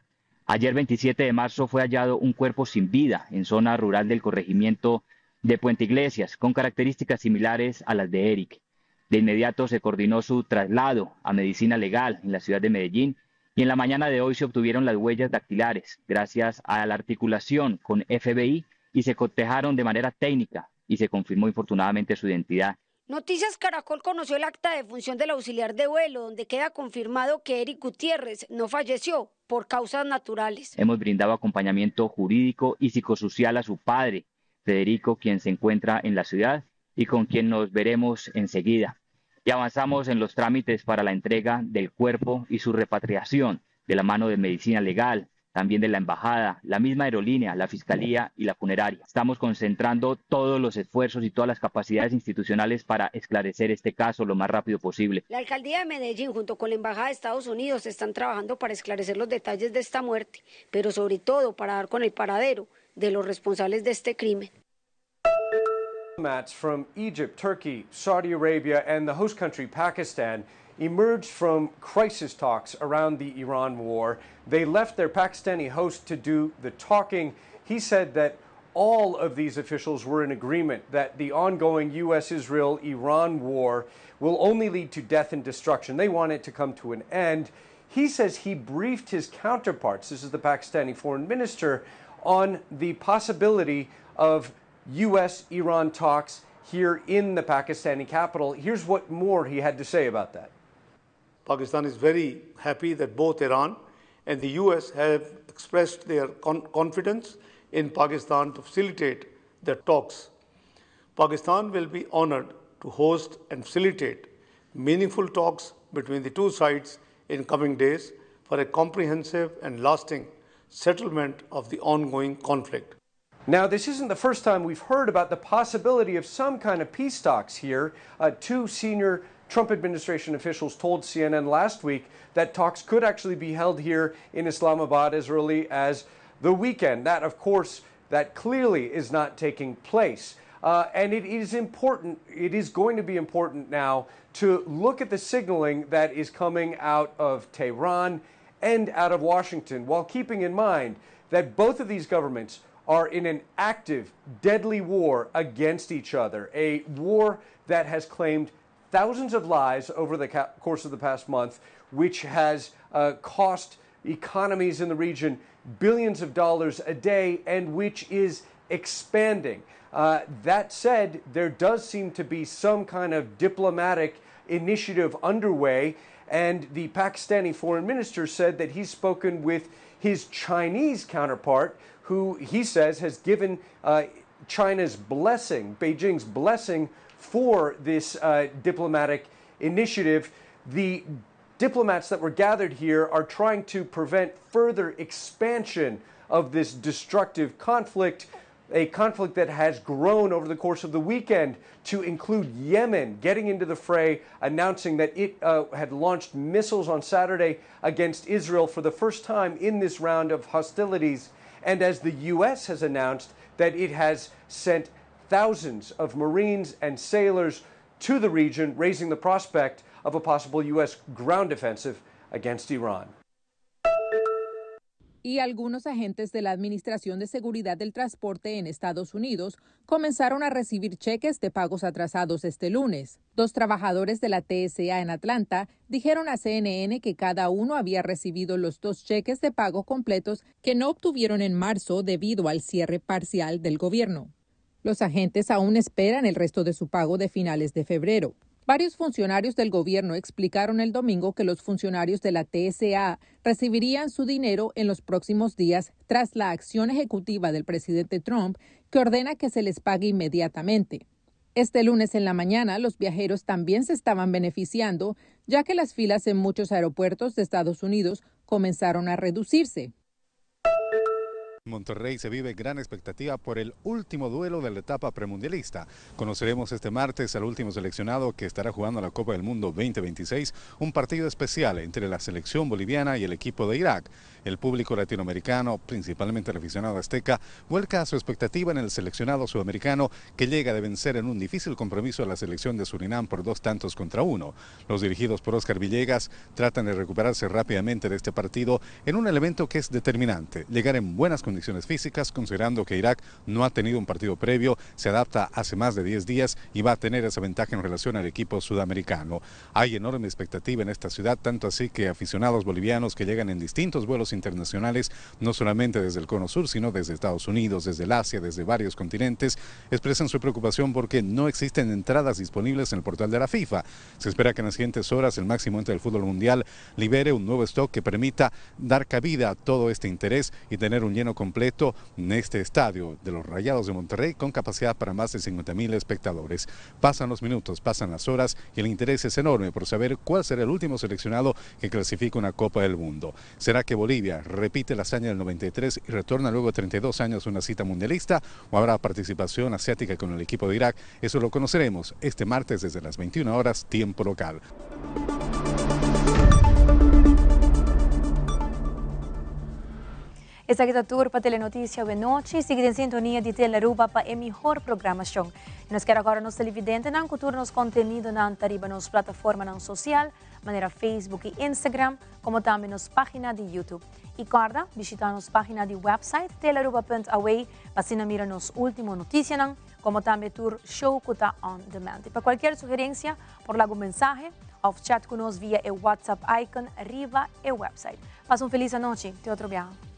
Speaker 11: Ayer 27 de marzo fue hallado un cuerpo sin vida en zona rural del corregimiento de Puente Iglesias, con características similares a las de Eric. De inmediato se coordinó su traslado a Medicina Legal en la ciudad de Medellín y en la mañana de hoy se obtuvieron las huellas dactilares gracias a la articulación con FBI y se cotejaron de manera técnica y se confirmó infortunadamente su identidad.
Speaker 4: Noticias Caracol conoció el acta de defunción del auxiliar de vuelo, donde queda confirmado que Eric Gutiérrez no falleció por causas naturales.
Speaker 11: Hemos brindado acompañamiento jurídico y psicosocial a su padre, Federico, quien se encuentra en la ciudad y con quien nos veremos enseguida. Y avanzamos en los trámites para la entrega del cuerpo y su repatriación de la mano de Medicina Legal, también de la Embajada, la misma aerolínea, la Fiscalía y la funeraria. Estamos concentrando todos los esfuerzos y todas las capacidades institucionales para esclarecer este caso lo más rápido posible.
Speaker 4: La Alcaldía de Medellín junto con la Embajada de Estados Unidos están trabajando para esclarecer los detalles de esta muerte, pero sobre todo para dar con el paradero de los responsables de este crimen.
Speaker 12: Diplomats from Egypt, Turkey, Saudi Arabia, and the host country, Pakistan, emerged from crisis talks around the Iran war. They left their Pakistani host to do the talking. He said that all of these officials were in agreement that the ongoing U.S. Israel Iran war will only lead to death and destruction. They want it to come to an end. He says he briefed his counterparts, this is the Pakistani foreign minister, on the possibility of U.S. Iran talks here in the Pakistani capital. Here's what more he had to say about that.
Speaker 13: Pakistan is very happy that both Iran and the U.S. have expressed their confidence in Pakistan to facilitate the talks. Pakistan will be honored to host and facilitate meaningful talks between the two sides in coming days for a comprehensive and lasting settlement of the ongoing conflict.
Speaker 12: Now, this isn't the first time we've heard about the possibility of some kind of peace talks here. Two senior Trump administration officials told CNN last week that talks could actually be held here in Islamabad as early as the weekend. That, of course, that clearly is not taking place. And it is important, it is going to be important now to look at the signaling that is coming out of Tehran and out of Washington, while keeping in mind that both of these governments are in an active, deadly war against each other, a war that has claimed thousands of lives over the course of the past month, which has cost economies in the region billions of dollars a day and which is expanding. That said, there does seem to be some kind of diplomatic initiative underway, and the Pakistani foreign minister said that he's spoken with his Chinese counterpart, who he says has given China's blessing, Beijing's blessing, for this diplomatic initiative. The diplomats that were gathered here are trying to prevent further expansion of this destructive conflict, a conflict that has grown over the course of the weekend to include Yemen getting into the fray, announcing that it had launched missiles on Saturday against Israel for the first time in this round of hostilities. And as the U.S. has announced that it has sent thousands of Marines and sailors to the region, raising the prospect of a possible U.S. ground offensive against Iran.
Speaker 9: Y algunos agentes de la Administración de Seguridad del Transporte en Estados Unidos comenzaron a recibir cheques de pagos atrasados este lunes. Dos trabajadores de la TSA en Atlanta dijeron a CNN que cada uno había recibido los dos cheques de pago completos que no obtuvieron en marzo debido al cierre parcial del gobierno. Los agentes aún esperan el resto de su pago de finales de febrero. Varios funcionarios del gobierno explicaron el domingo que los funcionarios de la TSA recibirían su dinero en los próximos días tras la acción ejecutiva del presidente Trump que ordena que se les pague inmediatamente. Este lunes en la mañana, los viajeros también se estaban beneficiando, ya que las filas en muchos aeropuertos de Estados Unidos comenzaron a reducirse.
Speaker 10: Monterrey se vive gran expectativa por el último duelo de la etapa premundialista. Conoceremos este martes al último seleccionado que estará jugando la Copa del Mundo 2026, un partido especial entre la selección boliviana y el equipo de Irak. El público latinoamericano, principalmente el aficionado azteca, vuelca su expectativa en el seleccionado sudamericano que llega de vencer en un difícil compromiso a la selección de Surinam por dos tantos contra uno. Los dirigidos por Oscar Villegas tratan de recuperarse rápidamente de este partido en un elemento que es determinante, llegar en buenas condiciones físicas, considerando que Irak no ha tenido un partido previo, se adapta hace más de 10 días y va a tener esa ventaja en relación al equipo sudamericano. Hay enorme expectativa en esta ciudad, tanto así que aficionados bolivianos que llegan en distintos vuelos internacionales, no solamente desde el Cono Sur, sino desde Estados Unidos, desde el Asia, desde varios continentes, expresan su preocupación porque no existen entradas disponibles en el portal de la FIFA. Se espera que en las siguientes horas el máximo ente del fútbol mundial libere un nuevo stock que permita dar cabida a todo este interés y tener un lleno completo en este estadio de los Rayados de Monterrey con capacidad para más de 50 mil espectadores. Pasan los minutos, pasan las horas y el interés es enorme por saber cuál será el último seleccionado que clasifica una Copa del Mundo. ¿Será que Bolivia repite la hazaña del 93 y retorna luego de 32 años a una cita mundialista o habrá participación asiática con el equipo de Irak? Eso lo conoceremos este martes desde las 21 horas, tiempo local.
Speaker 2: Esaki ta tur pa Telenoticia awe nochi. Sigui den sintonia di Telearuba pa e mihor programacion. Y nos kier acorda nos televidentenan cu tur nos contenidonan ta riba nos plataformanan social, manera Facebook y Instagram, como tambe nos pagina di YouTube. Y corda, bishita nos pagina di website telearuba.aw pa asina mira nos ultimo noticianan, como tambe tur show cu ta on demand. Y pa cualkier sugerencia, por laga un mensahe of chat cu nos via e WhatsApp icon riba e website. Pasa un feliz anochi. Te otro biaha.